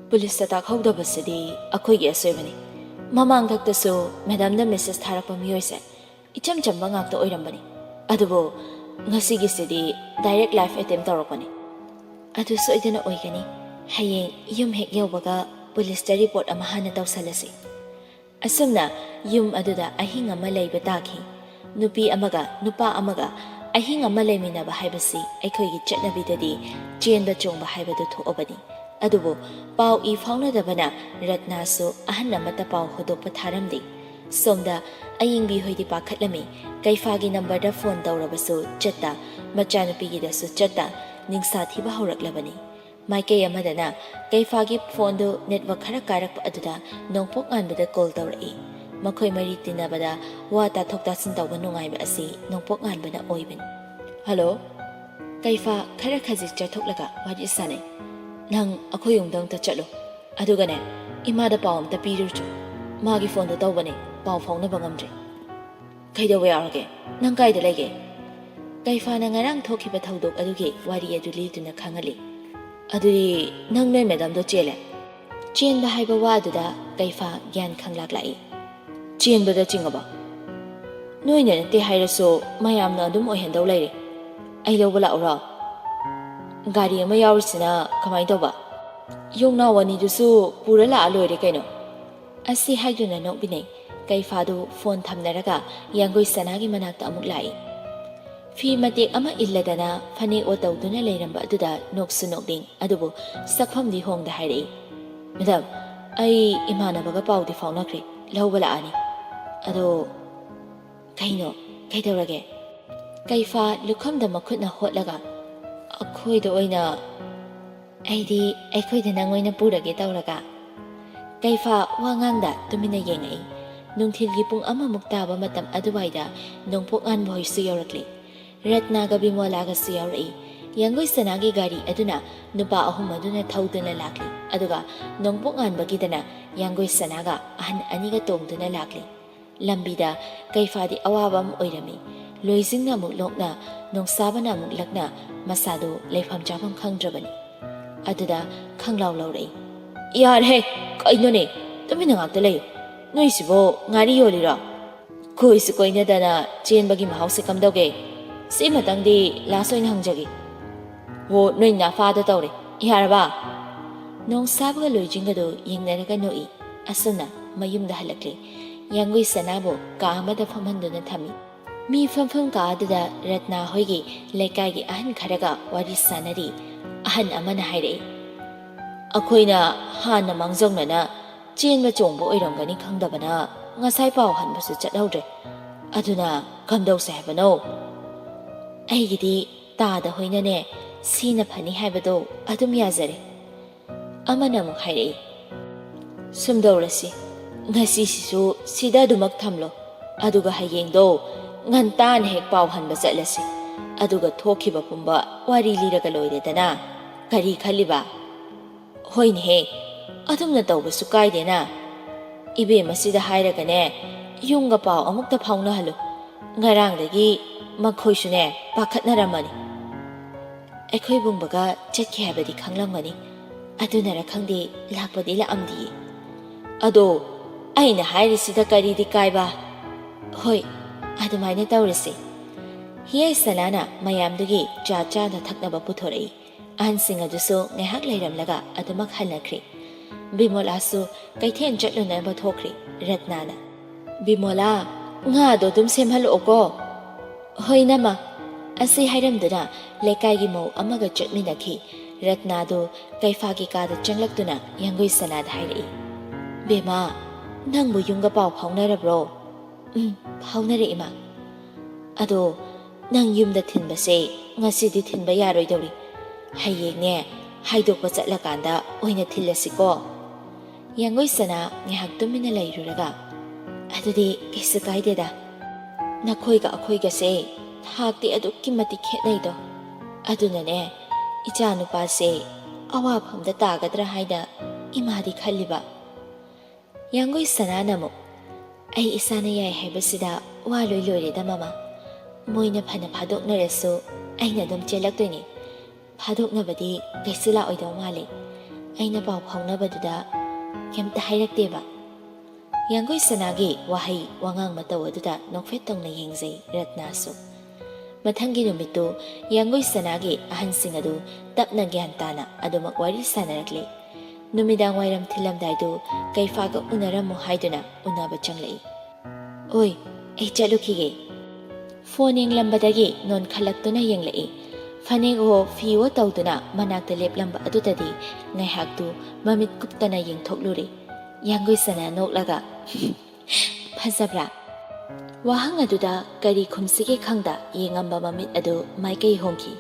"ꯄꯨꯂꯤꯁꯇ ꯇꯥꯛꯍꯧꯗꯕꯁꯤꯗꯤ ꯑꯩꯈꯣꯏꯒꯤ ꯑꯁꯣꯏꯕꯅꯤ꯫ ꯃꯃꯥꯡꯊꯛꯇꯁꯨ ꯃꯦꯗꯥꯝꯗ ꯃꯦꯁꯦꯖ ꯊꯥꯔꯛꯄ ꯃꯤꯑꯣꯏꯁꯦ ꯏꯆꯝ ꯆꯝꯕ ꯉꯥꯛꯇ ꯑꯣꯏꯔꯝꯕꯅꯤ꯫ ꯑꯗꯨꯕꯨ ꯉꯁꯤꯒꯤꯁꯤꯗꯤ ꯗꯥꯏꯔꯦꯛ ꯂꯥꯏꯐ ꯑꯦꯇꯦꯝ ꯇꯧꯔꯛꯄꯅꯤ꯫ ꯑꯗꯨ ꯁꯣꯏꯗꯅ ꯑꯣꯏꯒꯅꯤ꯫ ꯍꯌꯦꯡ ꯌꯨꯝ ꯍꯦꯛ ꯌꯧꯕꯒ ꯄꯨꯂꯤꯁꯇ ꯔꯤꯄꯣꯔꯠ ꯑꯃ ꯍꯥꯟꯅ ꯇꯧꯁꯜꯂꯁꯤ꯫" ꯑꯁꯨꯝꯅ ꯌꯨꯝ ꯑꯗꯨꯗ ꯑꯍꯤꯡ ꯑꯃ ꯂꯩꯕ ꯇꯥꯈꯤ꯫ ꯅꯨꯄꯤ ꯑꯃꯒ ꯅꯨꯄꯥ ꯑꯃꯒ ꯑꯍꯤꯡ ꯑꯃ ꯂꯩꯃꯤꯟꯅꯕ ꯍꯥꯏꯕꯁꯤ ꯑꯩꯈꯣꯏꯒꯤ ꯆꯠꯅꯕꯤꯗꯗꯤ ꯆꯦꯟꯕ ꯆꯣꯡꯕ ꯍꯥꯏꯕꯗꯨ ꯊꯣꯛꯑꯕꯅꯤ꯫ ꯑꯗꯨꯕꯨ ꯄꯥꯎ ꯏ ꯐꯥꯎꯅꯗꯕꯅ ꯔꯠꯅꯥꯁꯨ ꯑꯍꯟ ꯑꯃꯠꯇ ꯄꯥꯎ ꯍꯧꯗꯣꯛꯄ ꯊꯥꯔꯝꯗꯦ꯫ ꯁꯣꯝꯗ ꯑꯌꯤꯡꯕꯤ ꯍꯣꯏꯗꯤ ꯄꯥꯈꯠꯂꯝꯃꯤ꯫ ꯀꯩꯐꯥꯒꯤ ꯅꯝꯕꯔꯗ ꯐꯣꯟ ꯇꯧꯔꯕꯁꯨ ꯆꯠꯇ, ꯃꯆꯥꯅꯨꯄꯤꯒꯤꯗꯁꯨ ꯆꯠꯇ, ꯅꯤꯡꯁꯥ ꯊꯤꯕ ꯍꯧꯔꯛꯂꯕꯅꯤ꯫ ꯃꯥꯏꯀꯩ ꯑꯃꯗꯅ ꯀꯩꯐꯥꯒꯤ ꯐꯣꯟꯗꯨ ꯅꯦꯠꯋꯥꯛ ꯈꯔ ꯀꯥꯏꯔꯛꯄ ꯑꯗꯨꯗ ꯅꯣꯡꯄꯣꯛ ꯉꯥꯟꯕꯗ ꯀꯣꯜ ꯇꯧꯔꯛꯏ꯫ ꯃꯈꯣꯏ ꯃꯔꯤ ꯇꯤꯟꯅꯕꯗ ꯋꯥ ꯇꯥꯊꯣꯛ ꯇꯥꯁꯤꯟ ꯇꯧꯕ ꯅꯨꯡꯉꯥꯏꯕ ꯑꯁꯤ ꯅꯣꯡꯄꯣꯛ ꯉꯥꯟꯕꯅ ꯑꯣꯏꯕꯅꯤ꯫ "ꯍꯜꯂꯣ꯫" ꯀꯩꯐꯥ ꯈꯔ ꯈꯖꯤꯛ ꯆꯠꯊꯣꯛꯂꯒ ꯋꯥꯔꯤ ꯁꯥꯟꯅꯩ꯫ "ꯅꯪ ꯑꯩꯈꯣꯏ ꯌꯨꯝꯗ ꯑꯝꯇ ꯆꯠꯂꯨ꯫ ꯑꯗꯨꯒꯅꯦ, ꯏꯃꯥꯗ ꯄꯥꯎ ꯑꯝꯇ ꯄꯤꯔꯨꯆꯣ꯫ ꯃꯥꯒꯤ ꯐꯣꯟꯗꯣ ꯇꯧꯕꯅꯦ, ꯄꯥꯎ ꯐꯥꯎꯅꯕ ꯉꯝꯗ꯭ꯔꯦ꯫" "ꯀꯩꯗꯧꯕ ꯌꯥꯎꯔꯒꯦ? ꯅꯪ ꯀꯥꯏꯗ ꯂꯩꯒꯦ?" ꯀꯩꯐꯥꯅ ꯉꯔꯥꯡ ꯊꯣꯛꯈꯤꯕ ꯊꯧꯗꯣꯛ ꯑꯗꯨꯒꯤ ꯋꯥꯔꯤ ꯑꯗꯨ ꯂꯤꯗꯨꯅ ꯈꯪꯍꯜꯂꯤ꯫ "ꯑꯗꯨꯗꯤ ꯅꯪ ꯅꯣꯏ ꯃꯦꯗꯥꯝꯗꯣ ꯆꯦꯜꯂꯦ?" ꯆꯦꯟꯕ ꯍꯥꯏꯕ ꯋꯥ ꯑꯗꯨꯗ ꯀꯩꯐꯥ ꯒ꯭ꯌꯥꯟ ꯈꯪꯂꯥꯛ ꯂꯥꯛꯏ꯫ "ꯆꯦꯟꯕꯗ ꯆꯤꯡꯉꯕ? ꯅꯣꯏꯅ ꯅꯠꯇꯦ ꯍꯥꯏꯔꯁꯨ ꯃꯌꯥꯝꯅ ꯑꯗꯨꯝ ꯑꯣꯏꯍꯟꯗꯧ ꯂꯩꯔꯦ꯫ ꯑꯩ ꯂꯧꯕ ꯂꯥꯛꯎꯔꯣ?" "ꯒꯥꯔꯤ ꯑꯃ ꯌꯥꯎꯔꯤꯁꯤꯅ ꯀꯃꯥꯏꯅ ꯇꯧꯕ?" "ꯌꯣꯡꯅꯥꯎ ꯑꯅꯤꯗꯨꯁꯨ ꯄꯨꯔ ꯂꯥꯛꯑ ꯂꯣꯏꯔꯦ ꯀꯩꯅꯣ꯫" ꯑꯁꯤ ꯍꯥꯏꯗꯨꯅ ꯅꯣꯛꯃꯤꯟꯅꯩ꯫ ꯀꯩꯐꯥꯗꯨ ꯐꯣꯟ ꯊꯝꯅꯔꯒ ꯌꯥꯡꯒꯣꯏ ꯁꯅꯥꯒꯤ ꯃꯅꯥꯛꯇ ꯑꯃꯨꯛ ꯂꯥꯛꯏ꯫ ꯐꯤ ꯃꯇꯦꯛ ꯑꯃ ꯏꯜꯂꯗꯅ ꯐꯅꯦꯛ ꯑꯣꯠ ꯇꯧꯗꯨꯅ ꯂꯩꯔꯝꯕ ꯑꯗꯨꯗ ꯅꯣꯛꯁꯨ ꯅꯣꯛꯅꯤꯡ, ꯑꯗꯨꯕꯨ ꯁꯛꯐꯝꯗꯤ ꯍꯣꯡꯗ ꯍꯥꯏꯔꯛꯏ, "ꯃꯦꯗꯥꯝ, ꯑꯩ ꯏꯃꯥꯟꯅꯕꯒ ꯄꯥꯎꯗꯤ ꯐꯥꯎꯅꯈ꯭ꯔꯦ, ꯂꯧꯕ ꯂꯥꯛꯑꯅꯤ꯫ ꯑꯗꯣ ꯀꯩꯅꯣ, ꯀꯩꯗꯧꯔꯒꯦ?" ꯀꯩꯐꯥ ꯂꯨꯈꯝꯗ ꯃꯈꯨꯠꯅ ꯍꯣꯠꯂꯒ, "ꯑꯩꯈꯣꯏꯗ ꯑꯣꯏꯅ, ꯑꯩꯗꯤ ꯑꯩꯈꯣꯏꯗ ꯅꯪ ꯑꯣꯏꯅ ꯄꯨꯔꯒꯦ ꯇꯧꯔꯒ꯫" ꯀꯩꯐꯥ ꯋꯥꯉꯥꯡꯗ ꯇꯨꯃꯤꯟꯅ ꯌꯦꯡꯉꯛꯏ꯫ ꯅꯨꯡꯊꯤꯜꯒꯤ ꯄꯨꯡ ꯑꯃꯃꯨꯛ ꯇꯥꯕ ꯃꯇꯝ ꯑꯗꯨꯋꯥꯏꯗ ꯅꯣꯡꯄꯣꯛ ꯉꯥꯟꯕ ꯍꯣꯏꯁꯨ ꯌꯧꯔꯛꯂꯤ꯫ ꯔꯠꯅꯥꯒ ꯕꯤꯃꯣꯂꯥꯒꯁꯨ ꯌꯥꯎꯔꯛꯏ꯫ ꯌꯥꯡꯒꯣꯏ ꯁꯅꯥꯒꯤ ꯒꯥꯔꯤ ꯑꯗꯨꯅ ꯅꯨꯄꯥ ꯑꯍꯨꯝ ꯑꯗꯨꯅ ꯊꯧꯗꯨꯅ ꯂꯥꯛꯂꯤ, ꯑꯗꯨꯒ ꯅꯣꯡꯄꯣꯛ ꯉꯥꯟꯕꯒꯤꯗꯅ ꯌꯥꯡꯒꯣꯏ ꯁꯅꯥꯒ ꯑꯍꯟ ꯑꯅꯤꯒ ꯇꯣꯡꯗꯨꯅ ꯂꯥꯛꯂꯤ꯫ ꯂꯝꯕꯤꯗ ꯀꯩꯐꯥꯗꯤ ꯑꯋꯥꯕ ꯑꯃ ꯑꯣꯏꯔꯝꯃꯤ꯫ ꯂꯣꯏꯖꯤꯡꯅ ꯑꯃꯨꯛ ꯂꯣꯛꯅ, ꯅꯣꯡꯁꯥꯕꯅ ꯑꯃꯨꯛ ꯂꯛꯅ, ꯃꯁꯥꯗꯨ ꯂꯩꯐꯝ ꯆꯥꯐꯝ ꯈꯪꯗ꯭ꯔꯕꯅꯤ꯫ ꯑꯗꯨꯗ ꯈꯪꯂꯥꯎ ꯂꯧꯔꯛꯏ꯫ "ꯌꯥꯔꯦꯍꯦ, ꯀꯩꯅꯣꯅꯦ? ꯇꯨꯃꯤꯟꯅ ꯉꯥꯛꯇ ꯂꯩꯌꯨ꯫ ꯅꯣꯏꯁꯤꯕꯣ ꯉꯥꯔꯤ ꯌꯣꯜꯂꯤꯔꯣ? ꯈꯣꯏꯁꯨ ꯀꯣꯏꯅꯗꯅ ꯆꯦꯟꯕꯒꯤ ꯃꯍꯥꯎꯁꯦ ꯀꯝꯗꯧꯒꯦ? ꯁꯤꯃꯇꯪꯗꯤ ꯂꯥꯁ ꯑꯣꯏꯅ ꯍꯪꯖꯒꯦ꯫ ꯍꯣ, ꯅꯣꯏ ꯅꯥꯐꯥꯗ ꯇꯧꯔꯦ꯫ ꯌꯥꯔꯕ?" ꯅꯣꯡꯁꯥꯕꯒ ꯂꯣꯏꯖꯤꯡꯒꯗꯨ ꯌꯦꯡꯅꯔꯒ ꯅꯣꯛꯏ꯫ ꯑꯁꯨꯝꯅ ꯃꯌꯨꯝꯗ ꯍꯜꯂꯛꯂꯤ꯫ ꯌꯥꯡꯒꯣꯏ ꯁꯅꯥꯕꯨ ꯀꯥ ꯑꯃꯗ ꯐꯝꯍꯟꯗꯨꯅ ꯊꯝꯃꯤ꯫ ꯃꯤ ꯐꯝꯐꯝ ꯀꯥ ꯑꯗꯨꯗ ꯔꯠꯅꯥ ꯍꯣꯏꯒꯤ ꯂꯩꯀꯥꯏꯒꯤ ꯑꯍꯟ ꯈꯔꯒ ꯋꯥꯔꯤ ꯁꯥꯟꯅꯔꯤ꯫ ꯑꯍꯟ ꯑꯃꯅ ꯍꯥꯏꯔꯛꯏ, "ꯑꯩꯈꯣꯏꯅ ꯍꯥꯟꯅ ꯃꯥꯡꯖꯧꯅꯅ ꯆꯦꯟꯕ ꯆꯣꯡꯕ ꯑꯣꯏꯔꯝꯒꯅꯤ ꯈꯪꯗꯕꯅ ꯉꯁꯥꯏ ꯄꯥꯎ ꯍꯟꯕꯁꯨ ꯆꯠꯍꯧꯗ꯭ꯔꯦ꯫ ꯑꯗꯨꯅ ꯀꯝꯗꯧꯁꯦ ꯍꯥꯏꯕꯅꯣ?" "ꯑꯩꯒꯤꯗꯤ ꯇꯥꯗ ꯍꯣꯏꯅꯅꯦ, ꯁꯤꯅ ꯐꯅꯤ ꯍꯥꯏꯕꯗꯣ ꯑꯗꯨꯝ ꯌꯥꯖꯔꯦ꯫" ꯑꯃꯅ ꯑꯃꯨꯛ ꯍꯥꯏꯔꯛꯏ, "ꯁꯨꯝꯗꯧꯔꯁꯤ, ꯉꯁꯤꯁꯤꯁꯨ ꯁꯤꯗ ꯑꯗꯨꯃꯛ ꯊꯝꯂꯣ, ꯑꯗꯨꯒ ꯍꯌꯦꯡꯗꯣ ꯉꯟꯇꯥꯅ ꯍꯦꯛ ꯄꯥꯎ ꯍꯟꯕ ꯆꯠꯂꯁꯤ, ꯑꯗꯨꯒ ꯊꯣꯛꯈꯤꯕ ꯄꯨꯝꯕ ꯋꯥꯔꯤ ꯂꯤꯔꯒ ꯂꯣꯏꯔꯦꯗꯅ꯫ ꯀꯔꯤ ꯈꯜꯂꯤꯕ?" "ꯍꯣꯏꯅꯦꯍꯦ, ꯑꯗꯨꯝꯅ ꯇꯧꯕꯁꯨ ꯀꯥꯏꯗꯦꯅ꯫ ꯏꯕꯦꯝ ꯑꯁꯤꯗ ꯍꯥꯏꯔꯒꯅꯦ, ꯌꯨꯝꯒ ꯄꯥꯎ ꯑꯃꯨꯛꯇ ꯐꯥꯎꯅꯍꯜꯂꯨ꯫ ꯉꯔꯥꯡꯗꯒꯤ ꯃꯈꯣꯏꯁꯨꯅꯦ ꯄꯥꯈꯠꯅꯔꯝꯃꯅꯤ꯫ ꯑꯩꯈꯣꯏ ꯕꯨꯡꯕꯒ ꯆꯠꯈꯤ ꯍꯥꯏꯕꯗꯤ ꯈꯪꯂꯝꯒꯅꯤ꯫ ꯑꯗꯨꯅꯔ ꯈꯪꯗꯦ, ꯂꯥꯛꯄꯗꯤ ꯂꯥꯛꯑꯝꯗꯤꯌꯦ꯫" "ꯑꯗꯣ ꯑꯩꯅ ꯍꯥꯏꯔꯤꯁꯤꯗ ꯀꯔꯤꯗꯤ ꯀꯥꯏꯕ?" "ꯍꯣꯏ, ꯑꯗꯨꯃꯥꯏꯅ ꯇꯧꯔꯁꯤ꯫" ꯍꯤꯌꯥꯏ ꯁꯅꯥꯅ ꯃꯌꯥꯝꯗꯨꯒꯤ ꯆꯥ ꯆꯥꯅ ꯊꯛꯅꯕ ꯄꯨꯊꯣꯔꯛꯏ꯫ ꯑꯍꯟꯁꯤꯡ ꯑꯗꯨꯁꯨ ꯉꯥꯏꯍꯥꯛ ꯂꯩꯔꯝꯂꯒ ꯑꯗꯨꯃꯛ ꯍꯟꯅꯈ꯭ꯔꯦ꯫ ꯕꯤꯃꯣꯂꯥꯁꯨ ꯀꯩꯊꯦꯜ ꯆꯠꯂꯨꯅꯕ ꯊꯣꯛꯈ꯭ꯔꯦ꯫ ꯔꯠꯅꯥꯅ, "ꯕꯤꯃꯣꯂꯥ, ꯉꯥꯗꯣ ꯑꯗꯨꯝ ꯁꯦꯝꯍꯜꯂꯛꯑꯣꯀꯣ꯫" "ꯍꯣꯏ, ꯅꯃ꯫" ꯑꯁꯤ ꯍꯥꯏꯔꯝꯗꯨꯅ ꯂꯩꯀꯥꯏꯒꯤ ꯃꯧ ꯑꯃꯒ ꯆꯠꯃꯤꯟꯅꯈꯤ꯫ ꯔꯠꯅꯥꯗꯨ ꯀꯩꯐꯥꯒꯤ ꯀꯥꯗ ꯆꯪꯂꯛꯇꯨꯅ ꯌꯥꯡꯒꯣꯏ ꯁꯅꯥꯗ ꯍꯥꯏꯔꯛꯏ, "ꯕꯦꯝꯃ, ꯅꯪꯕꯨ ꯌꯨꯝꯒ ꯄꯥꯎ ꯐꯥꯎꯅꯔꯕ꯭ꯔꯣ?" "ꯎꯝ, ꯐꯥꯎꯅꯔꯦ ꯏꯃꯥ꯫ ꯑꯗꯣ ꯅꯪ ꯌꯨꯝꯗ ꯊꯤꯟꯕꯁꯦ ꯉꯁꯤꯗꯤ ꯊꯤꯟꯕ ꯌꯥꯔꯣꯏꯗꯧꯔꯤ꯫ ꯍꯌꯦꯡꯅꯦ, ꯍꯥꯏꯗꯣꯛꯄ ꯆꯠꯂꯀꯥꯟꯗ ꯑꯣꯏꯅ ꯊꯤꯜꯂꯁꯤꯀꯣ?" ꯌꯥꯡꯒꯣꯏ ꯁꯅꯥ ꯉꯥꯏꯍꯥꯛ ꯇꯨꯃꯤꯟꯅ ꯂꯩꯔꯨꯔꯒ, "ꯑꯗꯨꯗꯤ ꯀꯩꯁꯨ ꯀꯥꯏꯗꯦꯗ꯫ ꯅꯈꯣꯏꯒ ꯑꯩꯈꯣꯏꯒꯁꯦ ꯊꯥꯛꯇꯤ ꯑꯗꯨꯛꯀꯤ ꯃꯇꯤꯛ ꯈꯦꯠꯅꯩꯗꯣ꯫ ꯑꯗꯨꯅꯅꯦ, ꯏꯆꯥ ꯅꯨꯄꯥꯁꯦ ꯑꯋꯥꯐꯝꯗ ꯇꯥꯒꯗ꯭ꯔꯥ ꯍꯥꯏꯅ ꯏꯃꯥꯗꯤ ꯈꯜꯂꯤꯕ꯫" ꯌꯥꯡꯒꯣꯏ ꯁꯅꯥꯅ ꯑꯃꯨꯛ, "ꯑꯩ ꯏꯁꯥꯅ ꯌꯥꯏ ꯍꯥꯏꯕꯁꯤꯗ ꯋꯥ ꯂꯣꯏ ꯂꯣꯏꯔꯦꯗ ꯃꯃꯥ꯫ ꯃꯣꯏꯅ ꯐꯅ ꯐꯥꯗꯣꯛꯅꯔꯁꯨ ꯑꯩꯅ ꯑꯗꯨꯝ ꯆꯦꯜꯂꯛꯇꯣꯏꯅꯤ꯫ ꯐꯥꯗꯣꯛꯅꯕꯗꯤ ꯀꯩꯁꯨ ꯂꯥꯛꯑꯣꯏꯗꯧ ꯃꯥꯜꯂꯤ꯫ ꯑꯩꯅ ꯄꯥꯎ ꯐꯥꯎꯅꯕꯗꯨꯗ ꯀꯩꯝꯇ ꯍꯥꯏꯔꯛꯇꯦꯕ꯫" ꯌꯥꯡꯒꯣꯏ ꯁꯅꯥꯒꯤ ꯋꯥꯍꯩ ꯋꯥꯉꯥꯡ ꯃꯇꯧ ꯑꯗꯨꯗ ꯅꯣꯛꯐꯦꯠ ꯇꯧꯅ ꯌꯦꯡꯖꯩ ꯔꯠꯅꯥꯁꯨ꯫ ꯃꯊꯪꯒꯤ ꯅꯨꯃꯤꯠꯇꯨ ꯌꯥꯡꯒꯣꯏ ꯁꯅꯥꯒꯤ ꯑꯍꯟꯁꯤꯡ ꯑꯗꯨ ꯇꯞꯅ ꯒ꯭ꯌꯥꯟ ꯇꯥꯅ ꯑꯗꯨꯃꯛ ꯋꯥꯔꯤ ꯁꯥꯟꯅꯔꯛꯂꯤ꯫ ꯅꯨꯃꯤꯗꯥꯡ ꯋꯥꯏꯔꯝ ꯊꯤꯜꯂꯝꯗꯥꯏꯗꯨ ꯀꯩꯐꯥꯒ ꯎꯅꯔꯝꯃꯨ ꯍꯥꯏꯗꯨꯅ ꯎꯅꯕ ꯆꯪꯂꯛꯏ꯫ "ꯑꯣꯏ, ꯑꯩ ꯆꯠꯂꯨꯈꯤꯒꯦ꯫" ꯐꯣꯟ ꯌꯦꯡꯂꯝꯕꯗꯒꯤ ꯅꯣꯟꯈꯠꯂꯛꯇꯨꯅ ꯌꯦꯡꯂꯛꯏ꯫ ꯐꯅꯦꯛ ꯍꯣ ꯐꯤ ꯍꯣ ꯇꯧꯗꯨꯅ ꯃꯅꯥꯛꯇ ꯂꯦꯞꯂꯝꯕ ꯑꯗꯨꯗꯗꯤ ꯉꯥꯏꯍꯥꯛꯇꯨ ꯃꯃꯤꯠ ꯀꯨꯞꯇꯅ ꯌꯦꯡꯊꯣꯛꯂꯨꯔꯦ꯫ ꯌꯥꯡꯒꯣꯏ ꯁꯅꯥ ꯅꯣꯛꯂꯒ, "ꯐꯖꯕ꯭ꯔꯥ?" ꯋꯥꯍꯪ ꯑꯗꯨꯗ ꯀꯔꯤ ꯈꯨꯝꯁꯤꯒꯦ ꯈꯪꯗ ꯌꯦꯡꯉꯝꯕ ꯃꯃꯤꯠ ꯑꯗꯨ ꯃꯥꯏꯀꯩ ꯍꯣꯡꯈꯤ꯫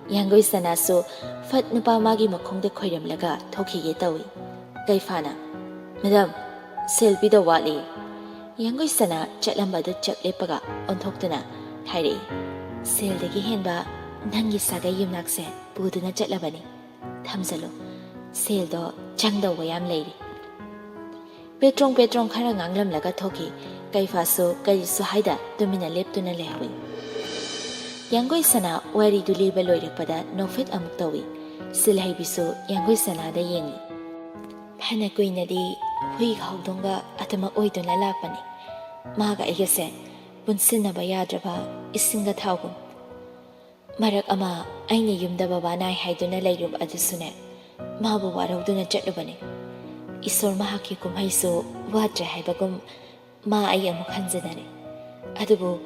ꯌꯥꯡꯒꯣꯏ ꯁꯅꯥꯁꯨ ꯐꯠ ꯅꯨꯄꯥ ꯃꯥꯒꯤ ꯃꯈꯣꯡꯗ ꯈꯣꯏꯔꯝꯂꯒ ꯊꯣꯛꯈꯤꯒꯦ ꯇꯧꯏ꯫ ꯀꯩꯐꯥꯅ, "ꯃꯦꯗꯥꯝ, ꯁꯦꯜ ꯄꯤꯗꯧ ꯋꯥꯠꯂꯤ꯫" ꯌꯥꯡꯒꯣꯏ ꯁꯅꯥ ꯆꯠꯂꯝꯕꯗꯨ ꯆꯞ ꯂꯦꯞꯄꯒ ꯑꯣꯟꯊꯣꯛꯇꯨꯅ ꯍꯥꯏꯔꯛꯏ, "ꯁꯦꯜꯗꯒꯤ ꯍꯦꯟꯕ ꯅꯪꯒꯤ ꯁꯥꯒꯩ ꯌꯨꯝꯅꯥꯛꯁꯦ ꯄꯨꯗꯨꯅ ꯆꯠꯂꯕꯅꯤ꯫ ꯊꯝꯖꯜꯂꯨ, ꯁꯦꯜꯗꯣ ꯆꯪꯗꯧꯕ ꯌꯥꯝ ꯂꯩꯔꯤ꯫" ꯄꯦꯇ꯭ꯔꯣꯡ ꯄꯦꯇ꯭ꯔꯣꯡ ꯈꯔ ꯉꯥꯡꯂꯝꯂꯒ ꯊꯣꯛꯈꯤ꯫ ꯀꯩꯐꯥꯁꯨ ꯀꯔꯤꯁꯨ ꯍꯥꯏꯗ ꯇꯨꯃꯤꯟꯅ ꯂꯦꯞꯇꯨꯅ ꯂꯩꯍꯧꯏ꯫ ꯌꯥꯡꯒꯣꯏ ꯁꯅꯥ ꯋꯥꯔꯤꯗꯨ ꯂꯤꯕ ꯂꯣꯏꯔꯛꯄꯗ ꯅꯣꯛꯐꯦꯠ ꯑꯃꯨꯛ ꯇꯧꯏ꯫ ꯁꯤꯜꯍꯩꯕꯤꯁꯨ ꯌꯥꯡꯒꯣꯏ ꯁꯅꯥꯗ ꯌꯦꯡꯏ꯫ "ꯐꯅ ꯀꯨꯏꯅꯗꯤ ꯍꯨꯏꯒ ꯍꯧꯗꯣꯡꯒ ꯑꯗꯨꯃꯛ ꯑꯣꯏꯗꯨꯅ ꯂꯥꯛꯄꯅꯤ꯫ ꯃꯥꯒ ꯑꯩꯒꯁꯦ ꯄꯨꯟꯁꯤꯟꯅꯕ ꯌꯥꯗ꯭ꯔꯕ ꯏꯁꯤꯡꯒ ꯊꯥꯎꯒꯨꯝ꯫ ꯃꯔꯛ ꯑꯃ ꯑꯩꯅ ꯌꯨꯝꯗ ꯕꯕꯥ ꯅꯥꯏ ꯍꯥꯏꯗꯨꯅ ꯂꯩꯔꯨꯕ ꯑꯗꯨꯁꯨꯅꯦ, ꯃꯥꯕꯨ ꯋꯥꯔꯧꯗꯨꯅ ꯆꯠꯂꯨꯕꯅꯤ꯫ ꯏꯁꯣꯔ ꯃꯍꯥꯛꯀꯤ ꯀꯨꯝꯍꯩꯁꯨ ꯋꯥꯠꯇ꯭ꯔꯦ ꯍꯥꯏꯕꯒꯨꯝ ꯃꯥ ꯑꯩ ꯑꯃꯨꯛ ꯍꯟꯖꯅꯔꯦ꯫ ꯑꯗꯨꯕꯨ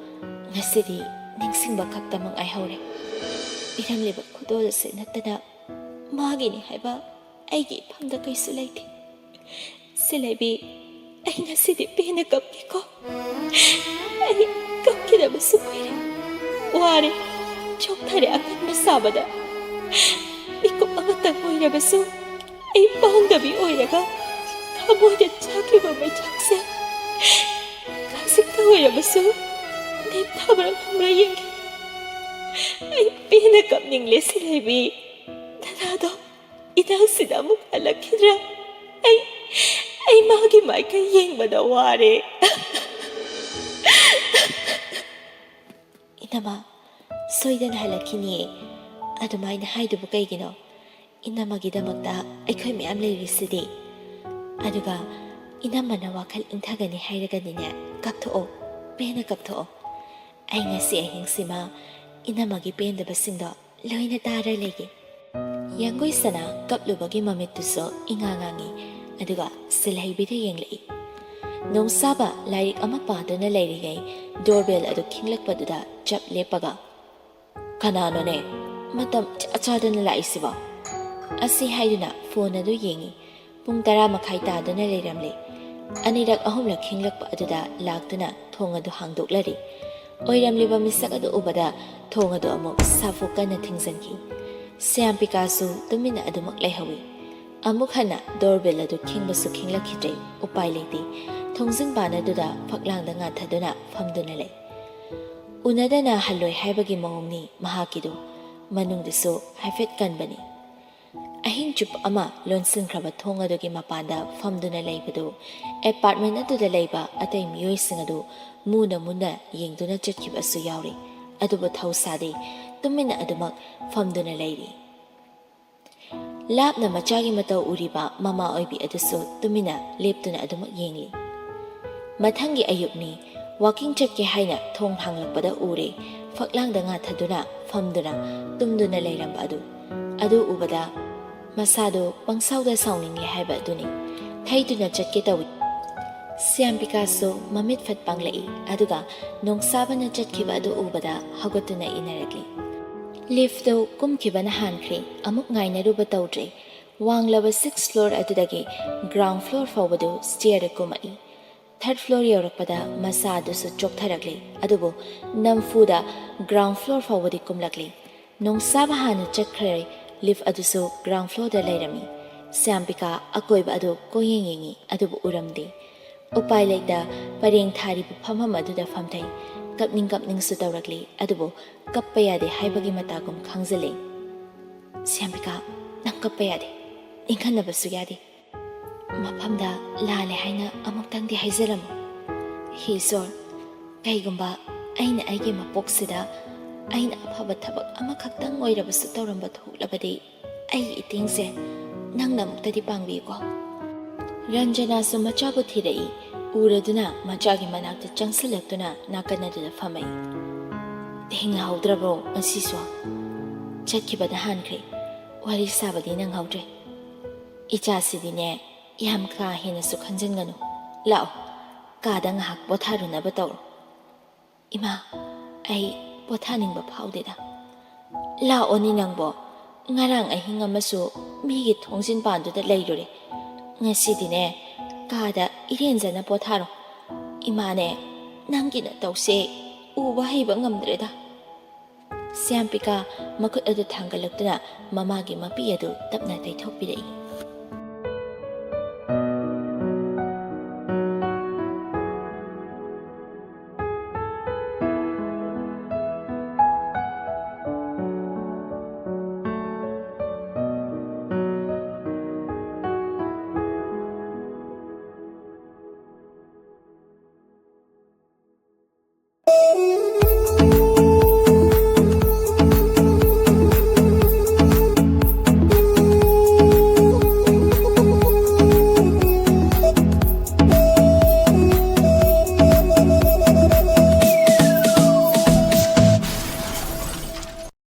ꯉꯁꯤꯗꯤ ꯅꯤꯡꯁꯤꯡꯕ ꯈꯛꯇ ꯃꯉꯥꯏꯍꯧꯔꯦ꯫ ꯄꯤꯔꯝꯂꯤꯕ ꯈꯨꯗꯣꯜ ꯑꯁꯤ ꯅꯠꯇꯅ ꯃꯥꯒꯤꯅꯤ ꯍꯥꯏꯕ ꯑꯩꯒꯤ ꯏꯐꯝꯗ ꯀꯩꯁꯨ ꯂꯩꯇꯦ꯫ ꯁꯤꯂꯩꯕꯤ, ꯑꯩ ꯉꯁꯤꯗꯤ ꯄꯦꯟꯅ ꯀꯞꯀꯦꯀꯣ꯫ ꯑꯩ ꯀꯞꯈꯤꯗꯕꯁꯨ ꯀꯨꯏꯔꯦ꯫ ꯋꯥꯔꯦ, ꯆꯣꯛꯊꯔꯦ ꯑꯀꯟꯕ ꯁꯥꯕꯗ꯫ ꯃꯤꯀꯨꯞ ꯑꯃꯇꯪ ꯑꯣꯏꯔꯕꯁꯨ ꯑꯩ ꯄꯥꯡꯗꯕꯤ ꯑꯣꯏꯔꯒ ꯊꯃꯣꯏꯗ ꯆꯥꯛꯂꯤꯕ ꯃꯩꯆꯥꯛꯁꯦ ꯈꯖꯤꯛꯇ ꯑꯣꯏꯔꯕꯁꯨ ꯅꯦꯝꯊꯕ꯭ꯔꯥ ꯉꯝꯕ꯭ꯔꯥ ꯌꯦꯡꯒꯦ꯫ ꯑꯩ ꯄꯦꯟꯅ ꯀꯞꯅꯤꯡꯂꯦ ꯁꯤꯂꯩꯕꯤ꯫ ꯗꯗꯥꯗꯣ ꯏꯅꯥꯛꯁꯤꯗ ꯑꯃꯨꯛ ꯍꯜꯂꯛꯈꯤꯗ꯭ꯔꯥ? ꯑꯩ, ꯑꯩ ꯃꯥꯒꯤ ꯃꯥꯏꯀꯩ ꯌꯦꯡꯕꯗ ꯋꯥꯔꯦ꯫ ꯏꯅꯝꯃ, ꯁꯣꯏꯗꯅ ꯍꯜꯂꯛꯈꯤꯅꯤꯌꯦ꯫ ꯑꯗꯨꯃꯥꯏꯅ ꯍꯥꯏꯗꯨꯕꯨ ꯀꯩꯒꯤꯅꯣ? ꯏꯅꯝꯃꯒꯤꯗꯃꯛꯇ ꯑꯩꯈꯣꯏ ꯃꯌꯥꯝ ꯂꯩꯔꯤꯁꯤꯗꯤ꯫ ꯑꯗꯨꯒ ꯏꯅꯝꯃꯅ ꯋꯥꯈꯜ ꯏꯪꯊꯒꯅꯤ ꯍꯥꯏꯔꯒꯗꯤꯅꯦ, ꯀꯞꯊꯣꯛꯑꯣ, ꯄꯦꯟꯅ ꯀꯞꯊꯣꯛꯑꯣ꯫ ꯑꯩ ꯉꯁꯤ ꯑꯍꯤꯡꯁꯤꯃ ꯏꯅꯝꯃꯒꯤ ꯄꯦꯟꯗꯕꯁꯤꯡꯗꯣ ꯂꯣꯏꯅ ꯇꯥꯔ ꯂꯩꯒꯦ꯫ ꯌꯥꯡꯒꯣꯏ ꯁꯅꯥ ꯀꯞꯂꯨꯕꯒꯤ ꯃꯃꯤꯠꯇꯨꯁꯨ ꯏꯉꯥ ꯉꯥꯡꯉꯤ, ꯑꯗꯨꯒ ꯁꯤꯜꯍꯩꯕꯤꯗ ꯌꯦꯡꯂꯛꯏ꯫ ꯅꯣꯡꯁꯥꯕ ꯂꯥꯏꯔꯤꯛ ꯑꯃ ꯄꯥꯗꯨꯅ ꯂꯩꯔꯤꯉꯩ doorbell ꯑꯗꯨ ꯈꯤꯡꯂꯛꯄꯗꯨꯗ ꯆꯞ ꯂꯦꯞꯄꯒ, "ꯀꯅꯥꯅꯣꯅꯦ ꯃꯇꯝ ꯏꯆꯥ ꯆꯥꯗꯅ ꯂꯥꯛꯏꯁꯤꯕꯣ?" ꯑꯁꯤ ꯍꯥꯏꯗꯨꯅ phone ꯑꯗꯨ ꯌꯦꯡꯉꯤ꯫ ꯄꯨꯡ ꯇꯔꯥ ꯃꯈꯥꯏ ꯇꯥꯗꯨꯅ ꯂꯩꯔꯝꯂꯦ꯫ ꯑꯅꯤꯔꯛ ꯑꯍꯨꯝꯂꯛ ꯈꯤꯡꯂꯛꯄ ꯑꯗꯨꯗ ꯂꯥꯛꯇꯨꯅ ꯊꯣꯡ ꯑꯗꯨ ꯍꯥꯡꯗꯣꯛꯂꯔꯤ꯫ ꯑꯣꯏꯔꯝꯂꯤꯕ ꯃꯤꯁꯛ ꯑꯗꯨ ꯎꯕꯗ ꯊꯣꯡ ꯑꯗꯨ ꯑꯃꯨꯛ ꯁꯥꯐꯨ ꯀꯟꯅ ꯊꯤꯡꯖꯤꯟꯈꯤ꯫ ꯁ꯭ꯌꯥꯝꯄꯤꯀꯥꯁꯨ ꯇꯨꯃꯤꯟꯅ ꯑꯗꯨꯃꯛ ꯂꯩꯍꯧꯏ꯫ ꯑꯃꯨꯛ ꯍꯟꯅ doorbell ꯑꯗꯨ ꯈꯤꯡꯕꯁꯨ ꯈꯤꯡꯂꯛꯈꯤꯗ꯭ꯔꯦ꯫ ꯎꯄꯥꯏ ꯂꯩꯇꯦ꯫ ꯊꯣꯡꯖꯤꯟ ꯄꯥꯟ ꯑꯗꯨꯗ ꯐꯛꯂꯥꯡꯗ ꯉꯥꯊꯗꯨꯅ ꯐꯝꯗꯨꯅ ꯂꯩ꯫ ꯎꯅꯗꯅ ꯍꯜꯂꯣꯏ ꯍꯥꯏꯕꯒꯤ ꯃꯑꯣꯡꯅꯤ ꯃꯍꯥꯛꯀꯤꯗꯨ꯫ ꯃꯅꯨꯡꯗꯁꯨ ꯍꯥꯏꯐꯦꯠ ꯀꯟꯕꯅꯤ꯫ ꯑꯍꯤꯡ ꯆꯨꯞꯄ ꯑꯃ ꯂꯣꯟꯁꯤꯟꯈ꯭ꯔꯕ ꯊꯣꯡ ꯑꯗꯨꯒꯤ ꯃꯄꯥꯟꯗ ꯐꯝꯗꯨꯅ ꯂꯩꯕꯗꯨ, apartment ꯑꯗꯨꯗ ꯂꯩꯕ ꯑꯇꯩ ꯃꯤꯑꯣꯏꯁꯤꯡ ꯑꯗꯨ ꯃꯨꯅ ꯃꯨꯅ ꯌꯦꯡꯗꯨꯅ ꯆꯠꯈꯤꯕꯁꯨ ꯌꯥꯎꯔꯤ꯫ ꯑꯗꯨꯕꯨ ꯊꯧꯁꯥꯗꯦ, ꯇꯨꯃꯤꯟꯅ ꯑꯗꯨꯃꯛ ꯐꯝꯗꯨꯅ ꯂꯩꯔꯤ꯫ ꯂꯥꯞꯅ ꯃꯆꯥꯒꯤ ꯃꯇꯧ ꯎꯔꯤꯕ ꯃꯃꯥ ꯑꯣꯏꯕꯤ ꯑꯗꯨꯁꯨ ꯇꯨꯃꯤꯟꯅ ꯂꯦꯞꯇꯨꯅ ꯑꯗꯨꯃꯛ ꯌꯦꯡꯂꯤ꯫ ꯃꯊꯪꯒꯤ ꯑꯌꯨꯛꯅꯤ꯫ Walking ꯆꯠꯀꯦ ꯍꯥꯏꯅ ꯊꯣꯡ ꯍꯥꯡꯂꯛꯄꯗ ꯎꯔꯦ, ꯐꯛꯂꯥꯡꯗ ꯉꯥꯊꯗꯨꯅ ꯐꯝꯗꯨꯅ ꯇꯨꯝꯗꯨꯅ ꯂꯩꯔꯝꯕ ꯑꯗꯨ꯫ ꯑꯗꯨ ꯎꯕꯗ ꯃꯁꯥꯗꯨ ꯄꯪꯁꯥꯎꯗ ꯁꯥꯎꯅꯤꯡꯂꯦ ꯍꯥꯏꯕ ꯑꯗꯨꯅꯤ꯫ ꯊꯩꯗꯨꯅ ꯆꯠꯀꯦ ꯇꯧꯏ꯫ ꯁ꯭ꯌꯥꯝꯕꯤꯀꯥꯁꯨ ꯃꯃꯤꯠ ꯐꯠ ꯄꯥꯡꯂꯛꯏ, ꯑꯗꯨꯒ ꯅꯣꯡꯁꯥꯕꯅ ꯆꯠꯈꯤꯕ ꯑꯗꯨ ꯎꯕꯗ ꯍꯧꯒꯠꯇꯨꯅ ꯏꯟꯅꯔꯛꯂꯤ꯫ ꯂꯤꯐꯇꯨ ꯀꯨꯝꯈꯤꯕꯅ ꯍꯥꯟꯈ꯭ꯔꯦ, ꯑꯃꯨꯛ ꯉꯥꯏꯅꯔꯨꯕ ꯇꯧꯗ꯭ꯔꯦ꯫ ꯋꯥꯡꯂꯕ ꯁꯤꯛꯁ ꯐ꯭ꯂꯣꯔ ꯑꯗꯨꯗꯒꯤ ꯒ꯭ꯔꯥꯎꯟ ꯐ꯭ꯂꯣꯔ ꯐꯥꯎꯕꯗꯨ ꯁ꯭ꯇꯤꯌꯔꯗ ꯀꯨꯝꯃꯛꯏ꯫ ꯊꯔꯗ ꯐ꯭ꯂꯣꯔ ꯌꯧꯔꯛꯄꯗ ꯃꯁꯥ ꯑꯗꯨꯁꯨ ꯆꯣꯛꯊꯔꯛꯂꯤ, ꯑꯗꯨꯕꯨ ꯅꯝꯐꯨꯗ ꯒ꯭ꯔꯥꯎꯟ ꯐ꯭ꯂꯣꯔ ꯐꯥꯎꯕꯗꯤ ꯀꯨꯝꯂꯛꯂꯤ꯫ ꯅꯣꯡꯁꯥꯕ ꯍꯥꯟꯅ ꯆꯠꯈ꯭ꯔꯦ꯫ ꯂꯤꯐ ꯑꯗꯨꯁꯨ ꯒ꯭ꯔꯥꯎꯟ ꯐ꯭ꯂꯣꯔꯗ ꯂꯩꯔꯝꯃꯤ꯫ ꯁ꯭ꯌꯥꯝꯕꯤꯀꯥ ꯑꯀꯣꯏꯕ ꯑꯗꯨ ꯀꯣꯏꯌꯦꯡ ꯌꯦꯡꯉꯤ, ꯑꯗꯨꯕꯨ ꯎꯔꯝꯗꯦ꯫ ꯎꯄꯥꯏ ꯂꯩꯇ ꯄꯔꯦꯡ ꯊꯥꯔꯤꯕ ꯐꯝꯐꯝ ꯑꯗꯨꯗ ꯐꯝꯊꯩ꯫ ꯀꯞꯅꯤꯡ ꯀꯞꯅꯤꯡꯁꯨ ꯇꯧꯔꯛꯂꯤ, ꯑꯗꯨꯕꯨ ꯀꯞꯄ ꯌꯥꯗꯦ ꯍꯥꯏꯕꯒꯤ ꯃꯇꯥꯒꯨꯝ ꯈꯪꯖꯤꯜꯂꯤ꯫ "ꯁ꯭ꯌꯥꯝꯕꯤꯀꯥ, ꯅꯪ ꯀꯞꯄ ꯌꯥꯗꯦ, ꯏꯪꯍꯟꯅꯕꯁꯨ ꯌꯥꯗꯦ꯫ ꯃꯐꯝꯗ ꯂꯥꯜꯂꯦ ꯍꯥꯏꯅ ꯑꯃꯨꯛꯇꯪꯗꯤ ꯍꯥꯏꯖꯔꯝꯃꯨ꯫ ꯍꯦ ꯏꯁꯣꯔ, ꯀꯩꯒꯨꯝꯕ ꯑꯩꯅ ꯑꯩꯒꯤ ꯃꯄꯣꯛꯁꯤꯗ ꯑꯩꯅ ꯑꯐꯕ ꯊꯕꯛ ꯑꯃꯈꯛꯇꯪ ꯑꯣꯏꯔꯕꯁꯨ ꯇꯧꯔꯝꯕ ꯊꯣꯛꯂꯕꯗꯤ, ꯑꯩꯒꯤ ꯏꯇꯦꯡꯁꯦ ꯅꯪꯅ ꯑꯃꯨꯛꯇꯗꯤ ꯄꯥꯡꯕꯤꯌꯨꯀꯣ꯫" ꯔꯟꯖꯅꯥꯁꯨ ꯃꯆꯥꯕꯨ ꯊꯤꯔꯛꯏ꯫ ꯎꯔꯗꯨꯅ ꯃꯆꯥꯒꯤ ꯃꯅꯥꯛꯇ ꯆꯪꯁꯤꯜꯂꯛꯇꯨꯅ ꯅꯥꯀꯟ ꯑꯗꯨꯗ ꯐꯝꯃꯛꯏ꯫ "ꯊꯦꯡꯅꯍꯧꯗ꯭ꯔꯕ꯭ꯔꯣ ꯉꯁꯤꯁꯨ?" "ꯆꯠꯈꯤꯕꯗ ꯍꯥꯟꯈ꯭ꯔꯦ꯫ ꯋꯥꯔꯤ ꯁꯥꯕꯗꯤ ꯅꯪꯍꯧꯗ꯭ꯔꯦ꯫ ꯏꯆꯥꯁꯤꯗꯤꯅꯦ, ꯌꯥꯝ ꯀꯥ ꯍꯦꯟꯅꯁꯨ ꯈꯟꯖꯤꯟꯒꯅꯨ꯫ ꯂꯥꯛꯑꯣ, ꯀꯥꯗ ꯉꯥꯏꯍꯥꯛ ꯄꯣꯊꯥꯔꯨꯅꯕ ꯇꯧꯔꯣ꯫" "ꯏꯃꯥ, ꯑꯩ ꯄꯣꯊꯥꯅꯤꯡꯕ ꯐꯥꯎꯗꯦꯗ꯫" "ꯂꯥꯛꯑꯣꯅꯦ ꯅꯪꯕꯣ, ꯉꯔꯥꯡ ꯑꯍꯤꯡ ꯑꯃꯁꯨ ꯃꯤꯒꯤ ꯊꯣꯡꯖꯤꯟ ꯄꯥꯟꯗꯨꯗ ꯂꯩꯔꯨꯔꯦ꯫ ꯉꯁꯤꯗꯤꯅꯦ, ꯀꯥꯗ ꯏꯔꯦꯟꯖꯅ ꯄꯣꯊꯥꯔꯣ꯫ ꯏꯃꯥꯅꯦ, ꯅꯪꯒꯤ ꯅꯇꯧꯁꯦ ꯎꯕ ꯍꯩꯕ ꯉꯝꯗ꯭ꯔꯦꯗ꯫" ꯁ꯭ꯌꯥꯝꯄꯤꯀꯥ ꯃꯈꯨꯠ ꯑꯗꯨ ꯊꯥꯡꯒꯠꯂꯛꯇꯨꯅ ꯃꯃꯥꯒꯤ ꯃꯄꯤ ꯑꯗꯨ ꯇꯞꯅ ꯇꯩꯊꯣꯛꯄꯤꯔꯛꯏ꯫